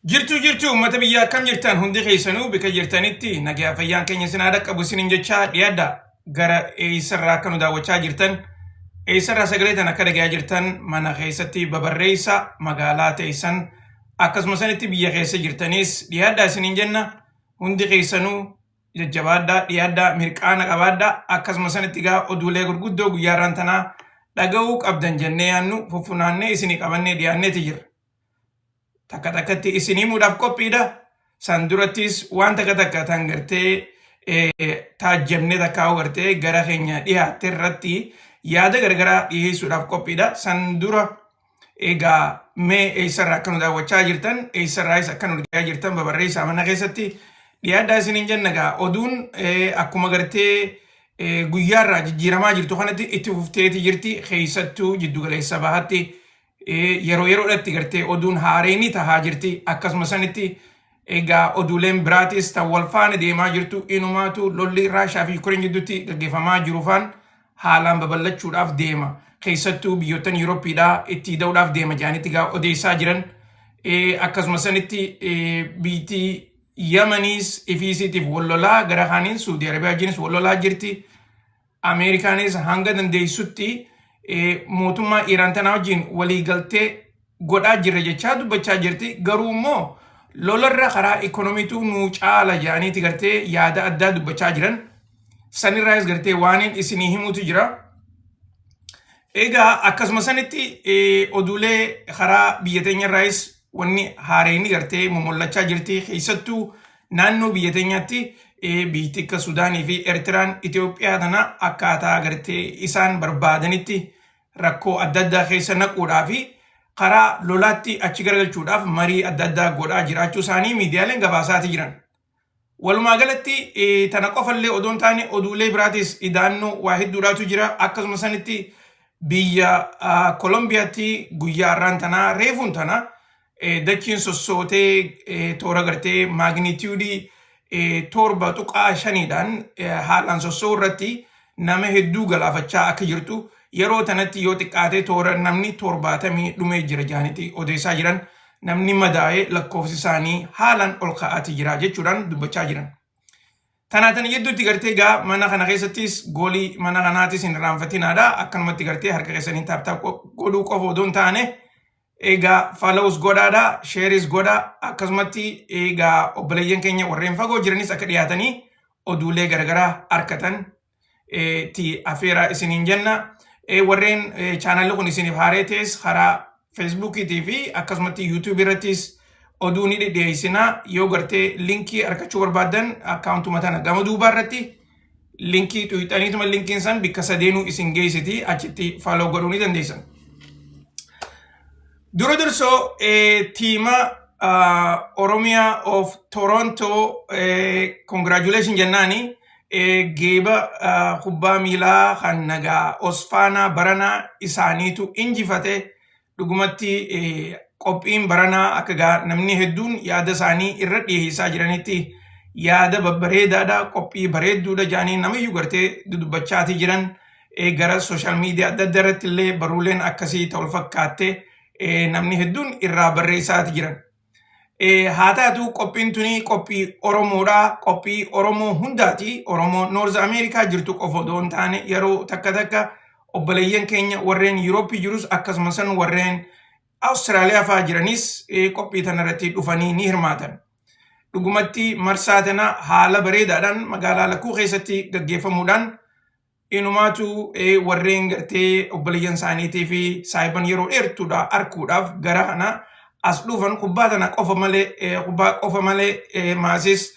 Jirtuu jirtuu uummata biyyaa, akkam jirtan? Hundi keessanuu bika jirtanitti nagaa fayyaan keenya isin haa dhaqqabu isiniin jechaa, dhiyaadha. Gara eessarraa akka nu daawwachaa jirtan, eessarraa sagalee tan akka dhagayaa jirtan mana keessatti babarreessa. Magaalaa teessan akkasuma sanitti biyya keessa jirtanis dhiyaadha isiniin jenna. Hundi keessanuu jajjabaadhaa, dhiyaadhaa, mirqaana qabaadhaa. Akkasuma sanitti gaa oduulee gurguddoo guyyaarraan tanaa dhaga'uu qabdan jennee yaannu fuffunaannee isinii qabannee dhiyaanneeti jirra. Takka takkatti isin himuudhaaf qophiidha. San durattis waan takka takka tan gartee taajjabnee takkaa gartee gara keenya dhiyaatte irratti yaada garagaraa dhiyeessuudhaaf qophiidha. San dura egaa mee eessarraa akka nu daawwachaa jirtan, eessarraayis akka nu dhagayaa jirtan babarreessaa. Mana keessatti dhiyaadhaa isiniin jenna. Egaa oduun akkuma gartee guyyaarraa jijjiiramaa jirtu kanatti itti fufteeti jirti. Keessattuu jiddugaleessa bahaatti yeroo yeroodhatti gartee oduun haareen tahaa jirti. Akkasuma sanitti egaa oduuleen biraatis tan wal faana deemaa jirtu. Inumaatu lolli Raashaa fi Yukureen gidduutti gaggeeffamaa jiru faan haalaan babal'achuudhaaf deema. Keessattuu biyyoottan Yuurooppiidhaa itti da'uudhaaf deema jedhanitti egaa odeessaa jiran. Akkasuma sanitti biitii Yamaniis ifiisiitiif wal lolaa, gara kaaniin Suudii Arabiyaa wajjinis wal lolaa jirti. Ameerikaanis hanga dandeessutti mootummaa Iraan tanaa wajjin waliigaltee godhaa jirra jechaa dubbachaa jirti. Garuu immoo lolarra karaa ikoonomiitu nuu caala jedhaniiti gartee yaada addaa dubbachaa jiran. Sanirraayis gartee waaniin isinii himuutu jira. Egaa akkasuma sanitti oduulee karaa biyya teenyarraayis wanni haareenni gartee mumullachaa jirti. Keessattuu naannoo biyya teenyaatti biyyi akka Sudaanii fi Eertiraan Itoophiyaa tana akkaataa gartee isaan barbaadanitti rakkoo adda addaa keessa naquudhaa fi karaa lolaatti achi garagalchuudhaaf marii adda addaa godhaa jiraachuu isaanii miidiyaaleen gabaasaati jiran. Walumaa galatti tana qofallee odoo hin taane oduulee biraatis idaannoo waa hedduudhaatu jira. Akkasuma sanitti biyya Kolombiyaatti guyyaa har'aan tanaa reefuun tana dachiin sossootee toora gartee magnitude 7.5dhaan haalaan sossoo'u irratti nama hedduu galaafachaa akka jirtu, yeroo tanatti yoo xiqqaate toora namni 70 dhumee jira jedhaniiti odeessaa jiran. Namni madaa'ee lakkoofsi isaanii haalaan ol ka'aati jira jechuudhaan dubbachaa jiran. Tanaa tana jidduutti gartee egaa mana kana keessattis goolii mana kanaatis hin irraanfatinaadha. Akkanumatti gartee harka keessanii tap tap godhuu qofa odoo hin taane egaa follows godhaadha, shareis godhaa. Akkasumatti egaa obboleeyyan keenya warreen fagoo jiranis akka dhiyaatanii oduulee garaagaraa argatan ti afeeraa isiniin jenna. Warreen chaanalli kun isiniif haaree ta'es karaa Feesbuukiitii fi akkasumatti Yuutuubii irrattis oduu ni dhiyeessina. Yoo gartee linkii argachuu barbaaddan akkaawuntuma tana gama duubaa irratti linkii xuyixaniituma linkiin san bikka sadeenuu isin geessiti, achitti follow godhuu ni dandeessan. Dura dursoo tiima Oromiyaa of Toronto congratulation jennaani. Geeba kubbaa miilaa kan nagaa Osfaanaa baranaa isaaniitu injifate. Dhugumatti qophiin baranaa akka gaa namni hedduun yaada isaanii irra dhiyeessaa jiranitti yaada babbareedaadha, qophii bareedduudha jedhanii namayyuu gartee dudubbachaatii jiran. Gara social media adda addaa irratti illee barruuleen akkasii ta'u fakkaatte namni hedduun irraa barreessaati jiran. Haa taatu, qophiin tuni qophii Oromoodha. Qophii Oromoo hundaati. Oromoo North America jirtu qofa odoo hin taane yeroo takka takka obboleeyyan keenya warreen Yurooppii jirus akkasuma san warreen Awustiraaliyaa fa'aa jiranis qophii tana irratti dhufanii ni hirmaatan. Dhugumatti marsaa tana haala bareedaadhaan magaalaa Lakkuu keessatti gaggeeffamuudhaan inumaatu warreen gartee obboleeyyan isaaniitii fi saahiban yeroo dheertuudha arkuudhaaf gara kana as dhufan kubbaa tana qofa malee, kubbaa qofa malee maasis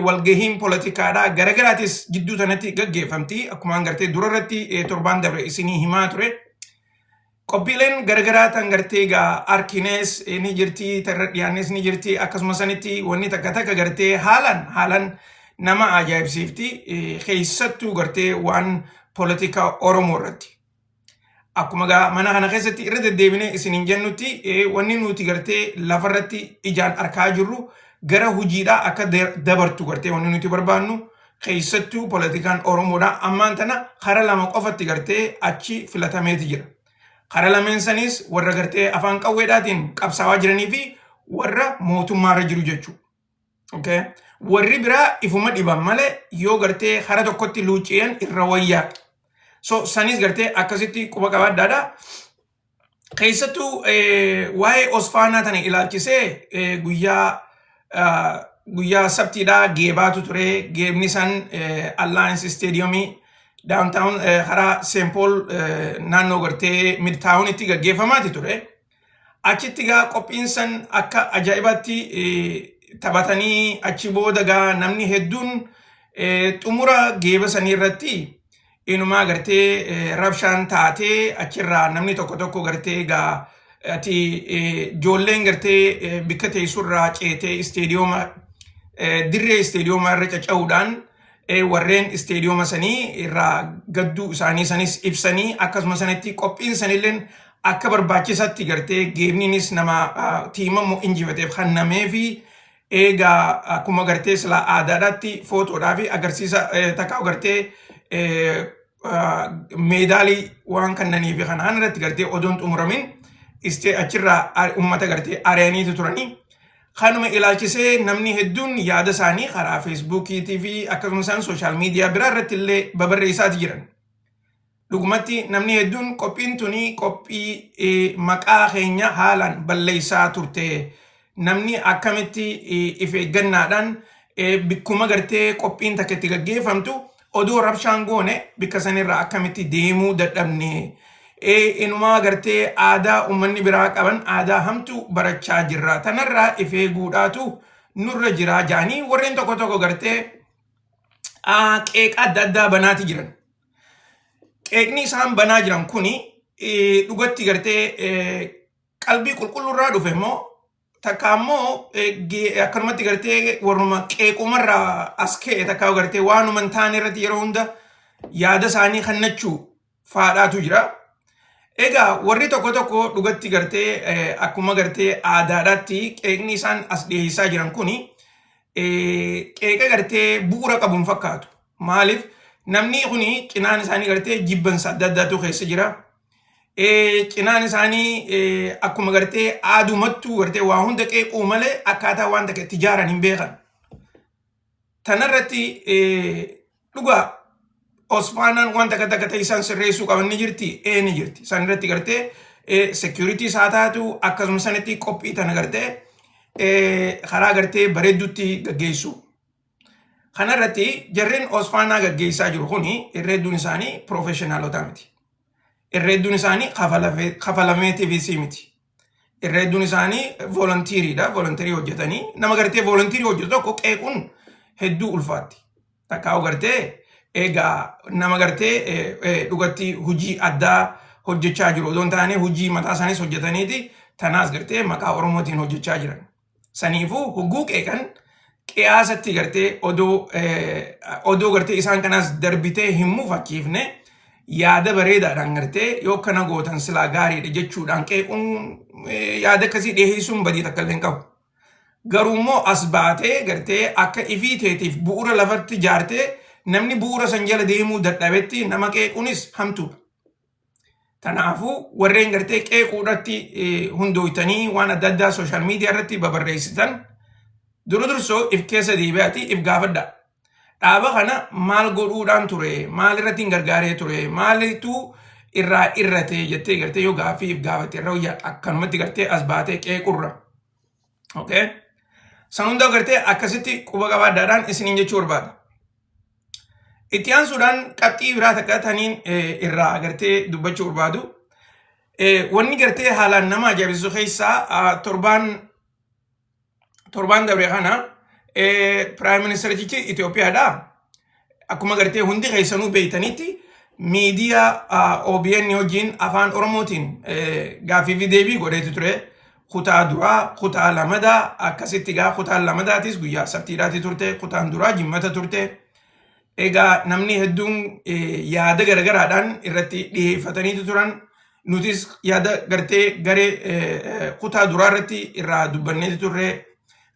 walgahiin poolitikaadhaa garagaraatis jidduu tanatti gaggeeffamti. Akkuma gartee dura irratti torbaan dabre isinii himaa ture. Qophiileen garagaraa tan gartee egaa arkinees ni jirti, tarra dhiyaannes ni jirti. Akkasuma sanitti wanni takka takka gartee haalaan haalaan nama ajaa'ibsiifti, keessattuu gartee waan poolitikaa Oromoo irratti. Akkuma gaa mana kana keessatti irra deddeebinee isiniin jennutti, wanni nuti gartee lafarratti ijaan arkaa jirru gara hojiidhaa akka dabartu gartee wanni nuti barbaannu. Keessattuu poolitikaan Oromoodhaa ammaan tana kara lama qofatti gartee achi filatameeti jira. Kara lameen sanis warra gartee afaan qawweedhaatiin qabsaawaa jiranii fi Warra mootummaarra jiru jechuudha. Okay? Warri biraa ifuma dhiban malee yoo gartee hara tokkotti luucci'an irra wayyaa. So sanis gartee akkasitti quba qabaadhaadha. Keessattuu waa'ee Osfaanaa tana ilaalchisee guyyaa sabtiidhaa geebaatu ture. Geebni san Alliance Stadiumii downtown karaa St. Paul naannoo gartee Midtownitti gaggeeffamaati ture. Achitti gaa qophiin san akka ajaa'ibaatti taphatanii achi booda gaa namni hedduun xumura geeba sanii irratti inumaa gartee rabshaan taatee achirraa namni tokko tokko gartee gaa ati ijoolleen gartee bikka teessurraa ceetee isteediyooma dirree isteediyooma irra cacca'uudhaan warreen isteediyooma sanii irraa gadduu isaanii sanis ibsanii, akkasuma sanitti qophiin sanilleen akka barbaachisaatti gartee geebniinis nama tiima injifateef kennamee fi eegaa akkuma gartee silaa aadaadhaatti footoodhaa fi agarsiisa takka gartee meedaalii waan kennanii fi kanaan irratti gartee odoon xumuramin istee achirraa uummata gartee ari'aniitu turanii. Kanuma ilaalchisee namni hedduun yaada isaanii karaa Feesbuukiitii fi akkasumas isaan social media biraa irratti illee babarreessaati jiran. Dhugumatti namni hedduun qophiin tuni qophii maqaa keenya haalaan balleessaa turte. Namni akkamitti if eeggannaadhaan bikkuma gartee qophiin takka itti gaggeeffamtu odoo rabshaan goone bikka sanirraa akkamitti deemuu dadhabne. Inumaa gartee aadaa uummanni biraa qaban aadaa hamtu barachaa jirra. Tanarraa if eeguudhaatu nurra jira jaanii warreen tokko tokko gartee qeeqa adda addaa banaati jiran. Qeeqni isaan banaa jiran kuni dhugatti gartee qalbii qulqulluurraa dhufe immoo takka ammoo akkanumatti gartee warruma qeequmarraa as ka'e, takka gartee waanuma hin taane irratti yeroo hunda yaada isaanii kennachuu faadhaatu jira. Egaa warri tokko tokko dhugatti gartee akkuma gartee aadaadhaatti qeeqni isaan as dhiyeessaa jiran kuni qeeqa gartee bu'uura qabu hin fakkaatu. Maaliif, namni kuni cinaan isaanii gartee jibbansa adda addaatu keessa jira. Cinaan isaanii akkuma gartee aadumattuu gartee waa hunda qeequu malee akkaataa waan takka itti ijaaran hin beekan. Tanarratti dhugaa Osfaanaan waan takka takka ta'e isaan sirreessuu qaban ni jirti, ee ni jirti. Isaan irratti gartee security isaa taatu akkasuma sanitti qophii tana gartee karaa gartee bareedduutti gaggeessu. Kanarratti jarreen Osfaanaa gaggeessaa jiru kuni irra hedduun isaanii professionalota miti. Irra hedduun isaanii kafalameetiifis miti. Irra hedduun isaanii volunteeriidha. Volunteerii hojjetanii nama gartee volunteerii hojjetu tokko qeequun hedduu ulfaatti. Takkaa'u gartee egaa nama gartee dhugatti hojii addaa hojjechaa jiru odoo hin taane hojii mataa isaaniis hojjetaniiti tanaas gartee maqaa Oromootiin hojjechaa jiran. Saniifuu hogguu qeeqan qiyaasatti gartee odoo gartee isaan kanaas darbitee hin mufachiifne yaada bareedaadhaan gartee yoo kana gootan silaa gaariidha jechuudhaan qeequun, yaada akkasii dhiyeessuun badii takka illee hin qabu. Garuu immoo as baatee gartee akka ifii teetiif bu'uura lafatti ijaartee namni bu'uura san jala deemuu dadhabetti nama qeequunis hamtuudha. Kanaafuu warreen gartee qeequudhatti hundooytanii waan adda addaa social media irratti babarreessitan dura dursoo if keessa deebi'aati if gaafadha. Dhaaba kana maal godhuudhaan ture? Maal irratti hin gargaaree ture? Maalitu irraa irrate jettee gartee yoo gaaffii if gaafatte irra wayyaa akkanumatti gartee as baatee qeequrra. Okay? San hunda gartee akkasitti quba qabaadhaadhaan isiniin jechuu barbaada. Itti aansuudhaan qabxii biraa takka taniin irraa gartee dubbachuu barbaadu. Wanni gartee haalaan nama ajaa'ibsiisu keessaa torbaan dabre kana prime ministerichi Itoophiyaadha. Akkuma gartee hundi keessanuu beeytanitti miidiyaa OBN wajjin afaan Oromootiin gaaffii fi deebii godheetu ture. Kutaa duraa, kutaa lamadaa akkasitti gaa kutaan lamadaatis guyyaa sabtiidhaati turte, kutaan duraa jimmata turte. Egaa namni hedduun yaada garagaraadhaan irratti dhiyeeffataniitu turan. Nutis yaada gartee garee kutaa duraa irratti irraa dubbanneetu turre.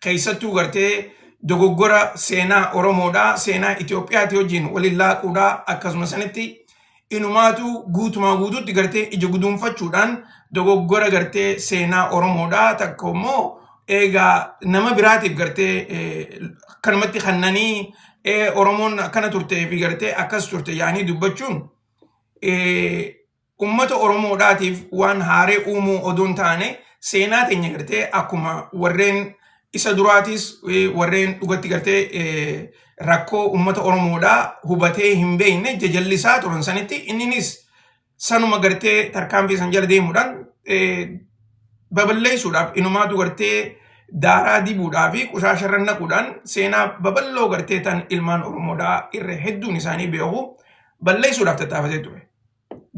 Keessattuu gartee dogoggora seenaa Oromoodhaa, seenaa Itoophiyaati wajjin waliin laaquudhaa, akkasuma sanitti inumaatu guutumaa guutuutti gartee ija guduunfachuudhaan dogoggora gartee seenaa Oromoodhaa takka immoo Egaa nama biraatiif gartee kanumatti kannanii Oromoon akkana turtee fi gartee akkas turte yaanii dubbachuun ummata Oromoodhaatiif waan haaree uumuu odoo hin taane, seenaa teenya gartee akkuma warreen isa duraatis warreen dhugatti gartee rakkoo ummata Oromoodhaa hubatee hin beekne jajallisaa turan sanitti, inninis sanuma gartee tarkaanfii san jala deemuudhaan baballeessuudhaaf, inumaatu gartee daaraa dibuudhaa fi qushaasharra naquudhaan seenaa babal'oo gartee tan ilmaan Oromoodhaa irra hedduun isaanii beeku balleessuudhaaf tattaafatee ture.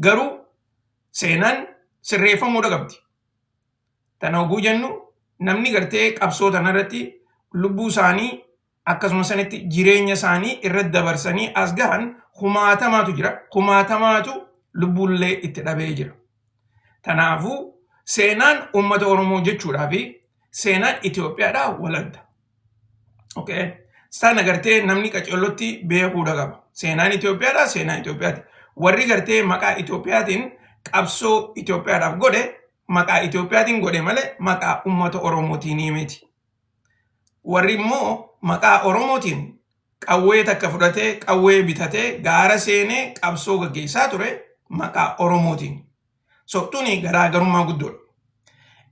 Garuu seenaan sirreeffamuudha qabdi. Tana oguu jennu, namni gartee qabsoo tanarratti lubbuu isaanii akkasuma sanitti jireenya isaanii irratti dabarsanii as gahan kumaatamaatu jira. Kumaatamaatu lubbuullee itti dhabee jira. Kanaafuu seenaan uummata Oromoo jechuudhaa fi seenaan Itoophiyaadhaa waladda. Okay. Sana gartee namni qaceellotti beekuudha qaba. Seenaan Itoophiyaadhaa seenaa Itoophiyaati. Warri gartee maqaa Itoophiyaatiin qabsoo Itoophiyaadhaaf godhe maqaa Itoophiyaatiin godhe malee maqaa uummata Oromootiin miti. Warri immoo maqaa Oromootiin qawwee takka fudhatee, qawwee bitatee, gaara seenee qabsoo gaggeessaa ture maqaa Oromootiin. So tuni garaagarummaa guddoodha.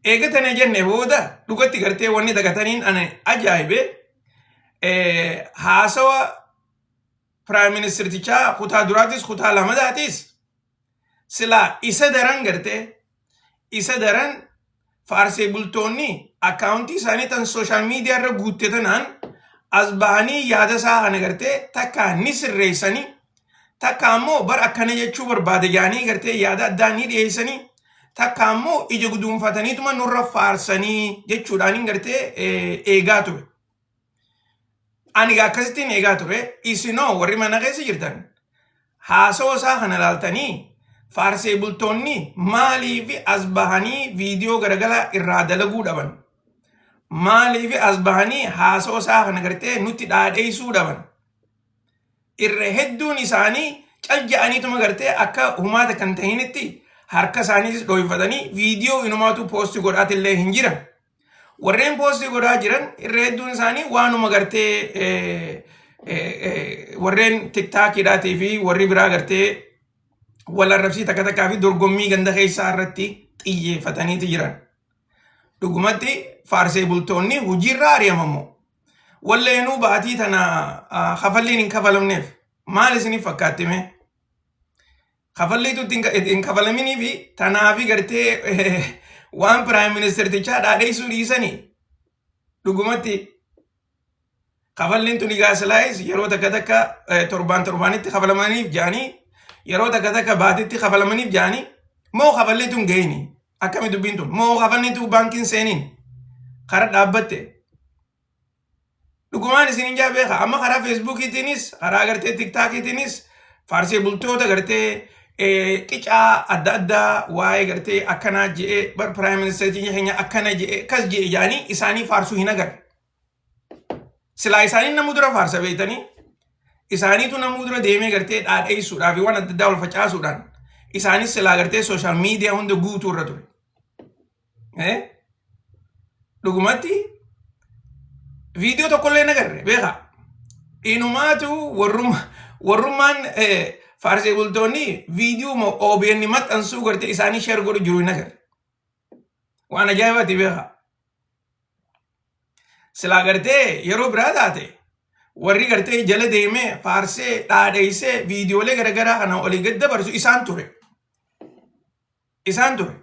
Eega tana jenne booda, dhugatti gartee wanni dagataniin ani ajaa'ibe, haasawa prime ministertichaa kutaa duraatis kutaa lamadaatis silaa isa daran gartee isa daran faarsee bultoonni akkaawuntii isaanii tan social media irra guutte tanaan as bahanii yaada isaa kana gartee takka ni sirreessanii, takka ammoo bar akkana jechuu barbaade jaanii gartee yaada addaa ni dhiyeessanii, takka ammoo ija guduunfataniituma nurra faarsanii jechuudhaan gartee eegaa ture. Ani egaa akkasittiin eegaa ture. Isinoo warri mana keessa jirtan, haasawa isaa kana ilaaltanii, faarsee bultoonni maaliif as bahanii viidiyoo garagalaa irraa dalaguu dhaban? Maaliif as bahanii haasawa isaa kana gartee nutti dhaadheessuu dhaban? Irra hedduun isaanii cal ja'aniituma gartee akka humaata kan tahinitti harka isaaniitis dhooyfatanii viidiyoo inumaatu post godhaatillee hin jiran. Warreen post godhaa jiran irra hedduun isaanii waanuma gartee warreen TikTokiidhaatii fi warri biraa gartee wal arrabsii takka takkaa fi dorgommii ganda keessaa irratti xiyyeeffataniiti jiran. Dhugumatti faarsee bultoonni hojiirraa ari'amamoo. Walleenuu baatii tana kafalliin hin kafalamneef maal isiniif fakkaatti mee? Kafalliitu hin kafalaminii fi tanaafi gartee waan prime ministertichaa dhaadheessuu dhiisanii. Dhugumatti kafalliin tun egaa silaayis yeroo takka takka torbaan torbaanitti kafalamaniif jedhanii, yeroo takka takka baatitti kafalamaniif jedhanii, moo kafalli tun gahini akkami dubbiin tun, moo kafalli tun baankiin seeniin kara dhaabbatte? Dhugumaan isin hin jaa beeka, amma karaa Facebookiitiinis karaa gartee TikTokiitiinis faarsee bultoota gartee qicaa adda addaa waa'ee gartee akkanaa je'ee bar prime ministeriin keenya akkana je'ee akkas je'e jedhanii isaanii faarsuu hin agarre. Silaa isaanii namuu dura faarsa beektanii, isaaniitu namuu dura deemee gartee dhaadheessuudhaa fi waan adda addaa wal facaasuudhaan isaanis silaa gartee social media hunda guutuu irra ture. Dhugumatti viidiyoo tokkollee hin agarre beekaa. Inumaatu warrummaan faarsee bultoonni viidiyoo OBN maxxansuu gartee isaanii share godhu jiru hin agarre. Waan ajaa'ibaati beekaa. Silaa gartee yeroo biraa taate warri gartee jala deemee faarsee dhaadheessee viidiyoolee garaagaraa kana olii gad dabarsu isaan ture. Isaan ture.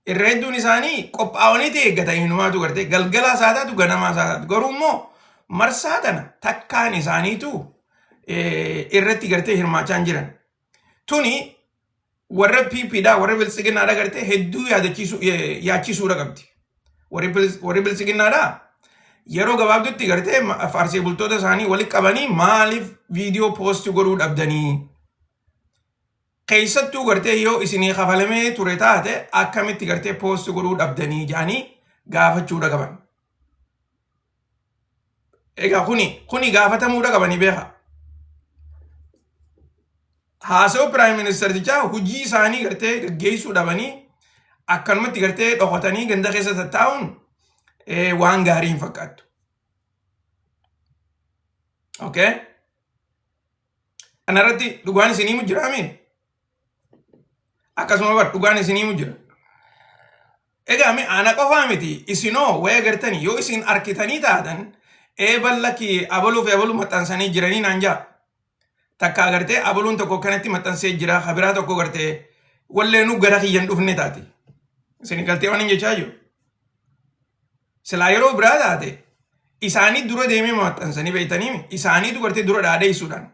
Irra hedduun isaanii qophaa'anii eeggatan, inumaatu gartee galgalaa isaa taatu, ganamaa isaa taatu. Garuu immoo marsaa tana takkaan isaaniitu irratti gartee hirmaachaa hin jiran. Tuni warra PPdha, warra Biltsiginnaadha gartee hedduu yaadachiisuu yaachisuudha qabdi. Warri Biltsiginnaadha yeroo gabaabdutti gartee faarsee bultoota isaanii walitti qabanii maaliif viidiyoo post godhuu dhabdanii? Keessattuu gartee yoo isinii kafalamee ture taate akkamitti gartee post godhuu dhabdanii jedhanii gaafachuudha qaban. Egaa kuni gaafatamuudha qabanii beeka. Haasawaa prime ministertichaa hojii isaanii gartee gaggeessuu dhabanii akkanumatti gartee dhokatanii ganda keessa tattaa'uun waan gaarii hin fakkaattu. Okay? Kanarratti dhugaan isinii himu jiraami? Akkasuma bar dhugaan isinii himu jira. Egaa mi ana qofaa miti isinoo waya gartanii yoo isin arkitanii taatan eeban lakki abaluu fi abaluu maxxansanii jiranii naan jaa. Takka agartee abaluun tokko kanatti maxxansee jira kabiraa tokko gartee walleenuu gara kiyyan dhufne taati. Isin galtee waan hin jechaa jiru. Silaa yeroo biraa taate isaanii dura deemee maxxansanii beektanii isaaniitu gartee dura dhaadheessuudhaan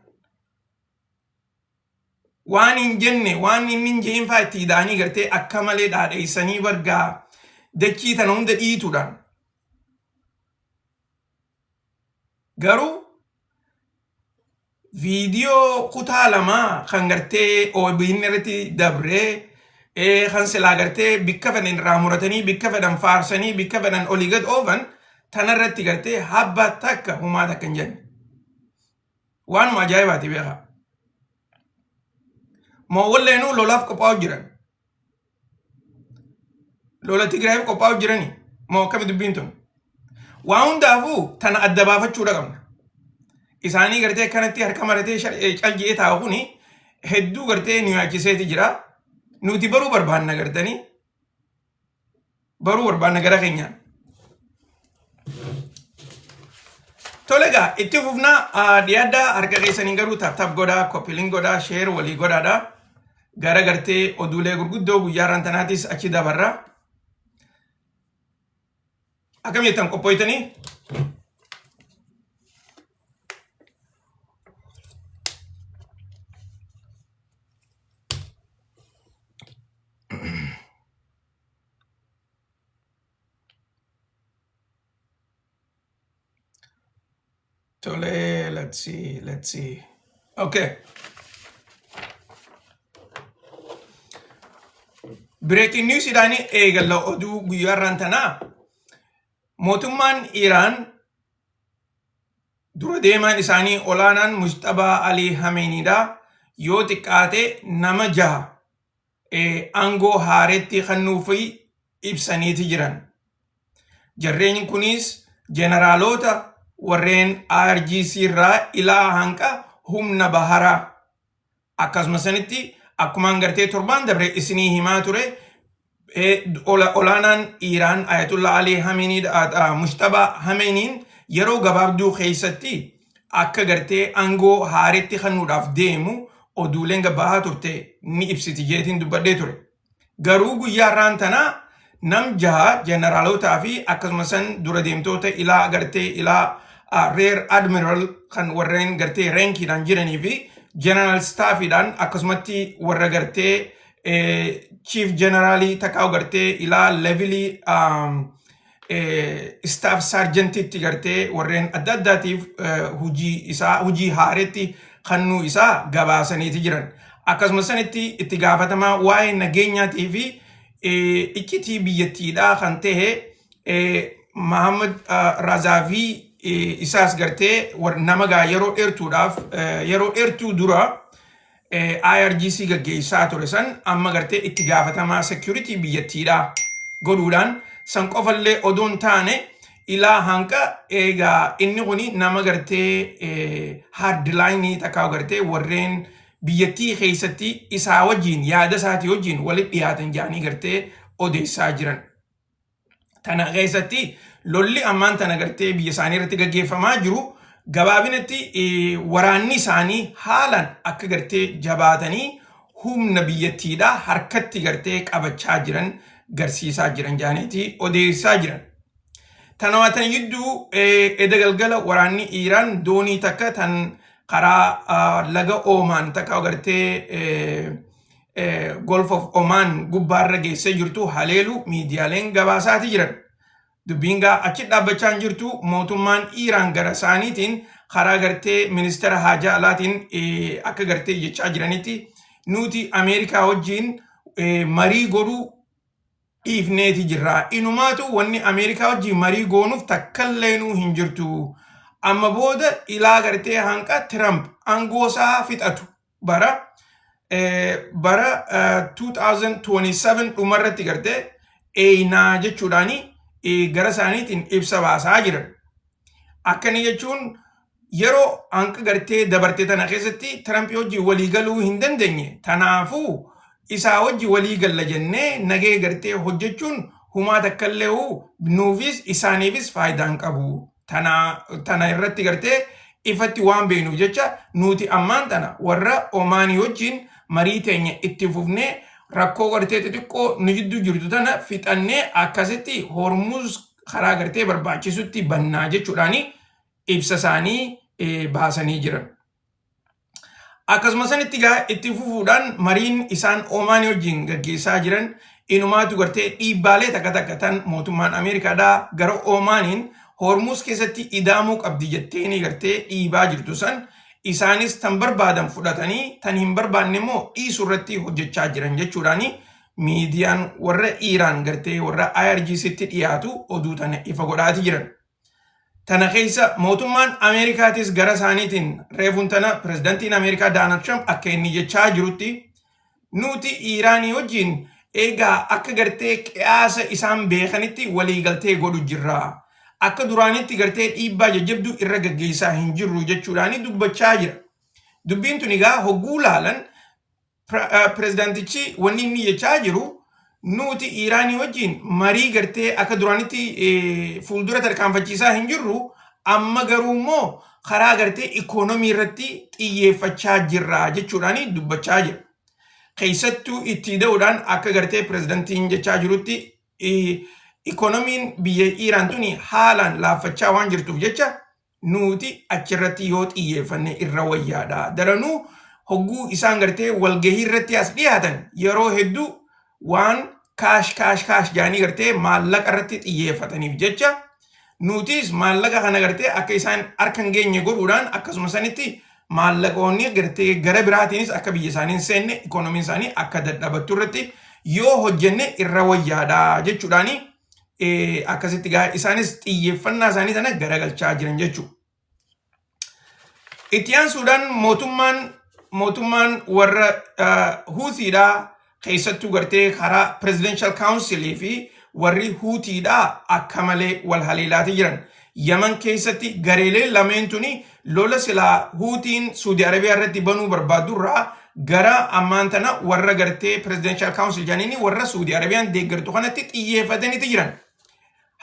waan hin jenne waan inni hin je'in fa'aa itti ida'anii gartee akka malee dhaadheessanii bargaa dachii tana hunda dhiituudhaan. Garuu viidiyoo kutaa lamaa kan gartee OBN irratti dabree kan silaa gartee bikka fedhan irraa muratanii bikka fedhan faarsanii bikka fedhan olii gad oofan tanarratti gartee habba takka humaa takka hin jenne. Waanuma ajaa'ibaati beekaa. Moo walleenuu lolaaf qophaa'u jiran. Lola Tigraayiif qophaa'u jirani. Moo akkami dubbiin tun? Waa hundaafuu tana adda baafachuudha qabna. Isaanii gartee akkanatti harka maratee calji'ee taa'u kuni hedduu gartee nu yaachiseeti jira. Nuti baruu barbaanna gartanii. Baruu barbaanna gara keenyaan. Tole egaa itti fufnaa dhiyaadhaa harka keessaniin garuu tap tap godhaa koppiliin godhaa sheer walii godhaadha. Gara gartee oduulee gurguddoo guyyaa irraan tanaatis achi dabarra. Akkam jettan qophooytanii? Tole, let's see, let's see. Okay. Breaking news idhaanii eegalla oduu guyyaa irraan tanaa. Mootummaan Iraan dura deemaan isaanii olaanaan Mujtabaa Alii Hameeniidha. Yoo xiqqaate nama jaha aangoo haareetti kennuufi ibsaniiti jiran. Jarreen kunis jeneraalota warreen IRGC irraa ilaa hanqa humna baharaa akkasuma sanitti akkumaan gartee torbaan dabre isinii himaa ture olaanaan Iiraan Ayatullah Ali Hameenii Mushtaba Hameeniin yeroo gabaabduu keessatti akka gartee aangoo haaretti kennuudhaaf deemu oduuleen gabaahaa turte ni ibsiti jeetiin dubbadhee ture. Garuu guyyaa irraan tanaa nam jaha jeneralotaa fi akkasuma san dura deemtoota ilaa gartee ilaa rear admiral kan warreen gartee reenkiidhaan jiranii fi general staffiidhaan akkasumatti warra gartee chief generaalii takkaa gartee ilaa levelii staff sergeantitti gartee warreen adda addaatiif hojii isaa hojii haaretti kannuu isaa gabaasaniiti jiran. Akkasuma sanitti itti gaafatamaa waa'ee nageenyaatii fi iccitii biyyattiidhaa kan ta'e Mahammad Razaavii isaas gartee nama gaa yeroo dheertuudhaaf yeroo dheertuu dura IRGC gaggeessaa ture san amma gartee itti gaafatamaa security biyyattiidha godhuudhaan san qofallee odoo hin taane ilaa hanqa eegaa inni kuni nama gartee hardline takkaa gartee warreen biyyattii keessatti isaa wajjin yaada isaatii wajjin walitti dhiyaatan jedhanii gartee odeessaa jiran. Tana keessatti lolli ammaan tana gartee biyya isaanii irratti gaggeeffamaa jiru gabaabinatti waraanni isaanii haalaan akka gartee jabaatanii humna biyyattiidhaa harkatti gartee qabachaa jiran garsiisaa jiran jaaniiti odeessaa jiran. Tana waa tana gidduu eda galgala waraanni Iiraan doonii takka tan karaa laga Oomaan takka gartee Gulf of Oman gubbaarra geessee jirtu haleelu miidiyaaleen gabaasaati jiran. Dubbiin gaa achi dhaabbachaa hin jirtu mootummaan Iiraan gara isaaniitiin karaa gartee ministeera haajaa alaatiin akka gartee jechaa jiranitti nuti Ameerikaa wajjin marii godhuu dhiifneeti jirra. Inumaatu wanni Ameerikaa wajjin marii goonuuf takkalleenuu hin jirtu. Amma booda ilaa gartee hanqa Tiraamp aangoo isaa fixatu bara bara 2027 dhumarratti gartee eeynaa jechuudhaani gara isaaniitiin ibsa baasaa jiran. Akkana jechuun yeroo hanqa gartee dabarte tana keessatti Tirampii wajjin walii galuu hin dandeenye. Tanaafuu isaa wajji walii galla jennee nagee gartee hojjechuun humaa takkallee nuufis isaaniifis faayidaa hin qabu. Tana irratti gartee ifatti waan beeknuuf jecha nuti ammaan tana warra Omaanii wajjin marii teenya itti fufnee rakkoo gartee xixiqqoo nu jidduu jirtu tana fixannee akkasitti Hormuz karaa gartee barbaachisutti bannaa jechuudhaani ibsa isaanii baasanii jiran. Akkasuma sanitti gaa itti fufuudhaan mariin isaan Omaanii wajjin gaggeessaa jiran inumaatu gartee dhiibbaalee takka takka tan mootummaan Ameerikaadhaa gara Omaaniin Hormuz keessatti idaamuu qabdi jetteeni gartee dhiibaa jirtu san isaanis tan barbaadan fudhatanii tan hin barbaanne immoo dhiisuu irratti hojjechaa jiran jechuudhaani miidiyaan warra Iiraan gartee warra IRGCtti dhiyaatu oduu tana ifa godhaati jiran. Tana keessa mootummaan Ameerikaatis gara isaaniitiin reefuun tana pirezidantiin Ameerikaa Doonaald Tiraamp akka inni jechaa jirutti nuti Iiraanii wajjin eegaa akka gartee qiyaasa isaan beekanitti waliigaltee godhu jirra. Akka duraanitti gartee dhiibbaa jajjabduu irra gaggeessaa hin jirru jechuudhaan dubbachaa jira. Dubbiin tun egaa hogguu laalan pirezidaantichi wanni inni jechaa jiru nuti Iiraanii wajjin marii gartee akka duraanitti fuuldura tarkaanfachiisaa hin jirru, amma garuu immoo karaa gartee ikoonomii irratti xiyyeeffachaa jirra jechuudhaan dubbachaa jira. Keessattuu itti da'uudhaan akka gartee pirezidaantiin jechaa jirutti ikoonomiin biyya Iiraan tuni haalaan laaffachaa waan jirtuuf jecha nuti achirratti yoo xiyyeeffanne irra wayyaadha. Daranuu hogguu isaan gartee walgahii irratti as dhiyaatan yeroo hedduu waan cash, cash, cash jaanii gartee maallaqa irratti xiyyeeffataniif jecha nutis maallaqa kana gartee akka isaan harka hin geenye godhuudhaan akkasuma sanitti maallaqoonni gartee gara biraatiinis akka biyya isaanii hin seenne, ikoonomiin isaanii akka dadhabattu irratti yoo hojjenne irra wayyaadha jechuudhaani akkasitti gaa isaanis xiyyeeffannaa isaanii sana garagalchaa jiran jechuudha. Itti aansuudhaan mootummaan warra Huutiidhaa keessattuu gartee karaa Presidential Council fi warri Huutiidhaa akka malee wal haleelaati jiran. Yaman keessatti gareeleen lameen tuni lola silaa Huutiin Suudi Arabiyaa irratti banuu barbaadurraa gara ammaan tana warra gartee Presidential Council jedhanii warra Suudi Arabiyaan deeggartu kanatti xiyyeeffataniiti jiran.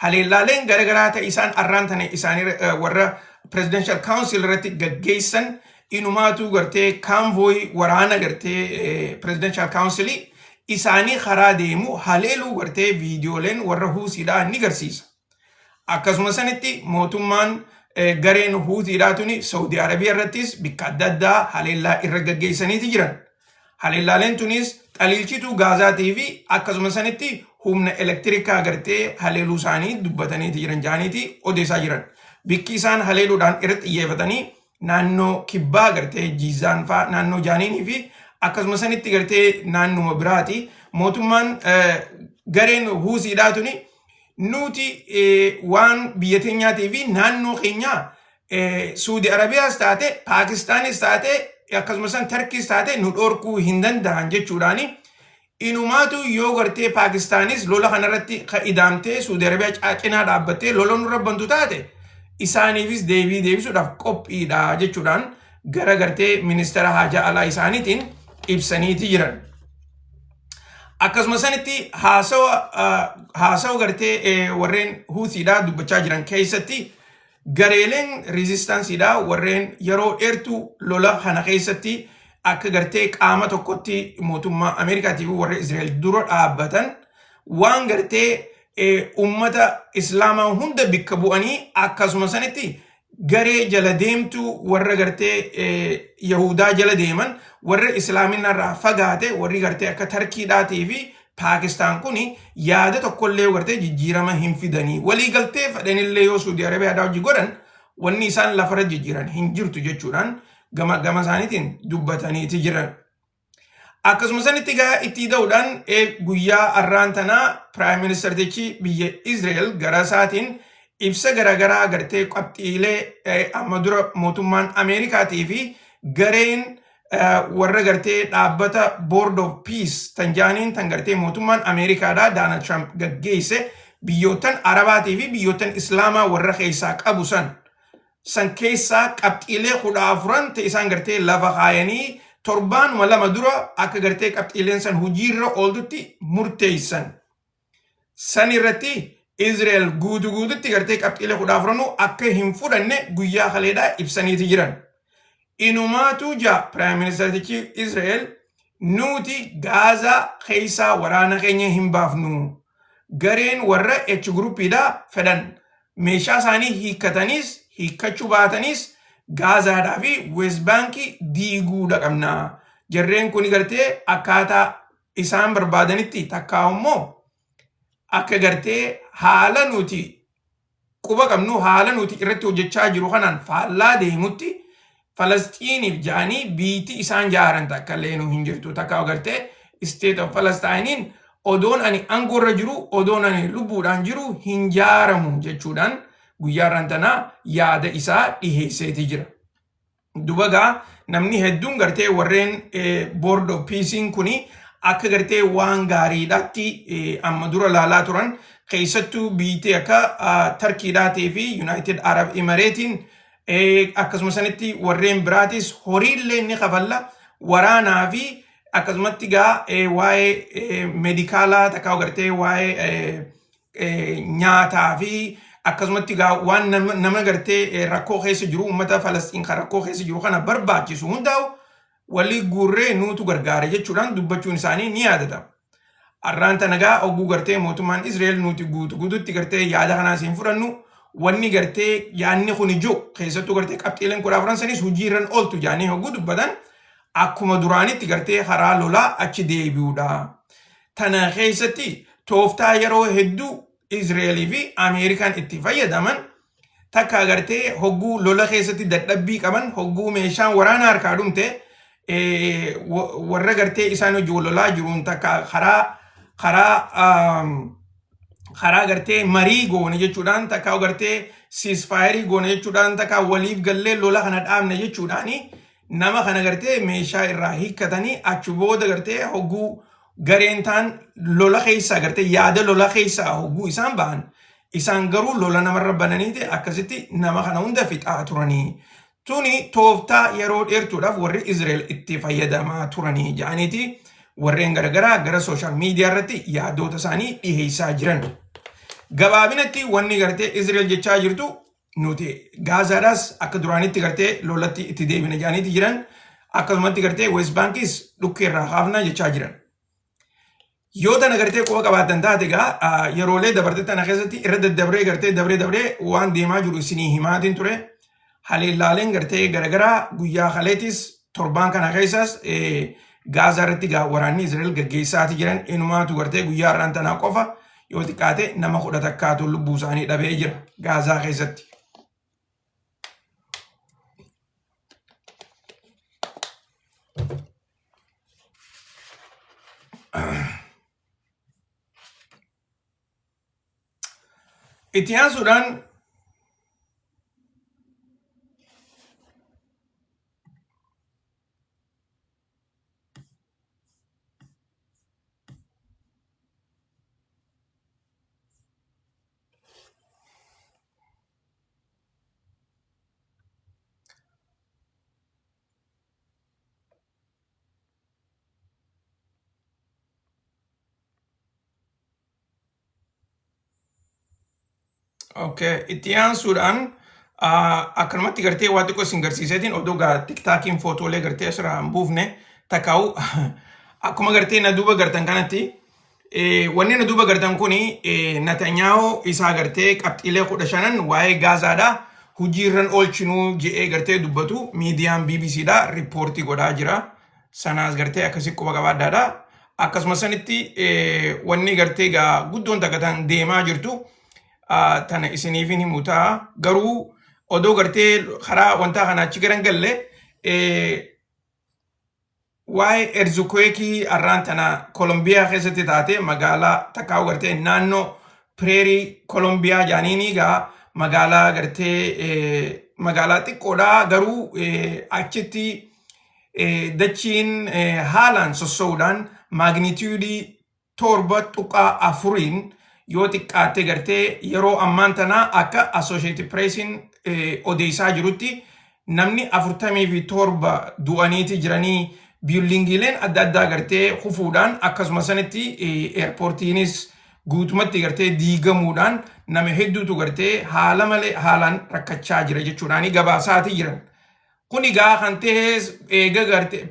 Haleellaaleen garaagaraa ta'e isaan arraan tana isaanii warra Presidential Council irratti gaggeessan inumaatu gartee convoy waraana gartee Presidential Council isaanii karaa deemu haleeluu gartee viidiyooleen warra Huutiidhaa ni garsiisa. Akkasuma sanitti mootummaan gareen Huutiidhaa tuni Saudi Arabiyaa irrattis bikka adda addaa haleellaa irra gaggeessaniiti jiran. Haleellaaleen tunis xaliilchituu Gaazaatii fi akkasuma sanitti humna elektirikaa gartee haleeluu isaanii dubbataniiti jiran jaaniiti odeessaa jiran. Bikki isaan haleeluudhaan irratti xiyyeeffatanii naannoo kibbaa gartee Jiizaan fa'aa naannoo Jaaniinii fi akkasuma sanitti gartee naannuma biraati. Mootummaan gareen Huusiidhaa tuni nuti waan biyya teenyaatii fi naannoo keenyaa Suudi Arabiyaas taate, Paakistaanis taate, akkasumas Tarkiis taate nu dhorkuu hin danda'an jechuudhaani inumaatu yoo gartee Paakistaanis lola kanarratti ka idaamtee Suudi Arabiyaa cinaa dhaabbattee lola nurra bantu taate isaaniifis deebii deebisuudhaaf qophiidha jechuudhaan gara gartee ministeera haajaa alaa isaaniitiin ibsaniiti jiran. Akkasuma sanitti haasawa gartee warreen Huutiidhaa dubbachaa jiran keessatti gareeleen resistanceiidhaa warreen yeroo dheertuu lola kana keessatti akka gartee qaama tokkotti mootummaa Ameerikaatii fi warra Israa'el dura dhaabbatan waan gartee ummata Islaamaa hunda bikka bu'anii akkasuma sanitti garee jala deemtuu warra gartee Yahudaa jala deeman, warra Islaaminarraa fagaate, warri gartee akka Tarkiidhaatii fi Paakistaan kun yaada tokkollee gartee jijjiirama hin fidanii, waliigaltee fedhanillee yoo Suudi Arabiyaadhaa hojii godhan wanni isaan lafarra jijjiiran hin jirtu jechuudhaan gama gama isaaniitiin dubbataniiti jiran. Akkasuma sanitti gaa itti da'uudhaan guyyaa arraan tanaa prime ministertichi biyya Israel gara isaatiin ibsa garaagaraa gartee qabxiilee amma dura mootummaan Ameerikaatii fi gareen warra gartee dhaabbata Board of Peace tan jaaniin tan gartee mootummaan Ameerikaadhaa Donald Trump gaggeesse biyyoottan Arabaatii fi biyyoottan Islaamaa warra keessaa qabu san san keessaa qabxiilee 14n ta'e isaan gartee lafa kaayanii torbaanuma 2 dura akka gartee qabxiileen san hojiirra ooltutti murteessan. San irratti Israel guutu guututti gartee qabxiilee 14nuu akka hin fudhanne guyyaa kaleedhaa ibsaniiti jiran. Inumaatu jaa Piraayim Ministeertichi Israel nuti Gaazaa keessaa waraana keenya hin baafnu. Gareen warra H groupiidha fedhan meeshaa isaanii hiikkataniis hiikkachuu baataniis Gaazaadhaa fi West Baankii diiguudha qabna. Jarreen kun gartee akkaataa isaan barbaadanitti takkaa immoo akka gartee haala nuti quba qabnu haala nuti irratti hojjechaa jiru kanaan faallaa deemutti Falasxiiniif ja'anii biitti isaan jaaran takka illee nu hin jirtu. Takka agartee State of Palestiniin odoon ani aangoorra jiru odoon ani lubbuudhaan jiru hin jaaramu jechuudhaan guyyaa irraan tanaa yaada isaa dhiheesseeti jira. Duba gaa namni hedduun gartee warreen Board of Peace'n kuni akka gartee waan gaariidhaatti amma dura laalaa turan keessattuu biyyattii akka Tarkiidhaatii fi United Arab Emirate'n akkasuma sanitti warreen biraatis horiillee ni kafalla waraanaa fi akkasumatti gaa waa'ee meedikaalaa takkaa gartee waa'ee nyaataa fi akkasumatti gaa waan nama gartee rakkoo keessa jiru uummata Falasxiin kan rakkoo keessa jiru kana barbaachisu hundaa'u walii guurree nuutu gargaara jechuudhaan dubbachuun isaanii ni yaadatama. Arraan tana gaa oguu gartee mootummaan Israa'el nuti guutu guututti gartee yaada kanaas hin fudhannu wanni gartee yaadni kun ijoo keessattuu gartee qabxiileen 14 sanis hojii irran ooltu jaanii hogguu dubbatan akkuma duraanitti gartee karaa lolaa achi deebi'uudha. Tana keessatti tooftaa yeroo hedduu Israa'elii fi Ameerikaan itti fayyadaman takka agartee hogguu lola keessatti dadhabbii qaban hogguu meeshaan waraana harkaa dhumte warra gartee isaan hojii wal lolaa jiruun takka karaa karaa karaa gartee marii goone jechuudhaan takka gartee siisfaayerii goone jechuudhaan takka waliif gallee lola kana dhaabne jechuudhaani nama kana gartee meeshaa irraa hiikkatanii achi booda gartee hogguu gareen taan lola keessaa gartee yaada lola keessaa hogguu isaan ba'an isaan garuu lola namarra bananiiti akkasitti nama kana hunda fixaa turanii. Tuni tooftaa yeroo dheertuudhaaf warri Israa'el itti fayyadamaa turanii jedhaniiti warreen garagaraa gara sooshaal miidiyaa irratti yaadoota isaanii dhiheessaa jiran. Gabaabinatti wanni gartee Israa'el jechaa jirtu nuti Gaazaadhaas akka duraanitti gartee lolatti itti deebina jedhaniiti jiran akkasumatti gartee West Baankis dhukkee irraa kaafna jechaa jiran. Yoo tana gartee quba qabaattan taate egaa yeroolee dabarte tana keessatti irra daddabree gartee dabree dabree waan deemaa jiru isinii himaatiin ture. Haleellaaleen gartee garagaraa guyyaa kaleetis torbaan kana keessas Gaazaa irratti gaa waraanni Israa'el gaggeessaati jiran inumaatu gartee guyyaa har'aan tanaa qofa yoo xiqqaate nama 11tu lubbuu isaanii dhabee jira Gaazaa keessatti. Itti aansuudhaan Okay, itti aansuudhaan akkanumatti gartee waa xiqqoo isin garsiiseetiin odoo gaa tiktaakiin footoolee gartee asirraa hin buufne takkaa'u akkuma gartee na duuba gartan kanatti wanni na duuba gartan kuni Netanyahu isaa gartee qabxiilee 15n waa'ee Gaazaadha hojiirran oolchinuu je'ee gartee dubbatu miidiyaan BBC dha riippoortii godhaa jira. Sanaas gartee akkasii quba qabaadhaadha. Akkasuma sanitti wanni gartee gaa guddoon takka tan deemaa jirtu tana isiniifin himu ta'a. Garuu odoo gartee karaa wantaa kana achi garan galle waa'ee erzukuweekii arraan tana Kolombiyaa keessatti taate magaalaa takkaa gartee naannoo pireerii Kolombiyaa jaaniinii gaa magaalaa gartee magaalaa xiqqoodha garuu achitti dachiin haalaan sossoo'uudhaan maagniitiyuudii 7.4n Yoo xiqqaatte gartee yeroo ammaan tanaa akka Associated Pressiin odeessaa jirutti namni 47 du'aniiti jiranii, buildingiileen adda addaa gartee kufuudhaan, akkasuma sanitti airportiinis guutumatti gartee diigamuudhaan nama hedduutu gartee haala malee haalaan rakkachaa jira jechuudhaan gabaasaati jiran. Kun egaa kan ta'es eega gartee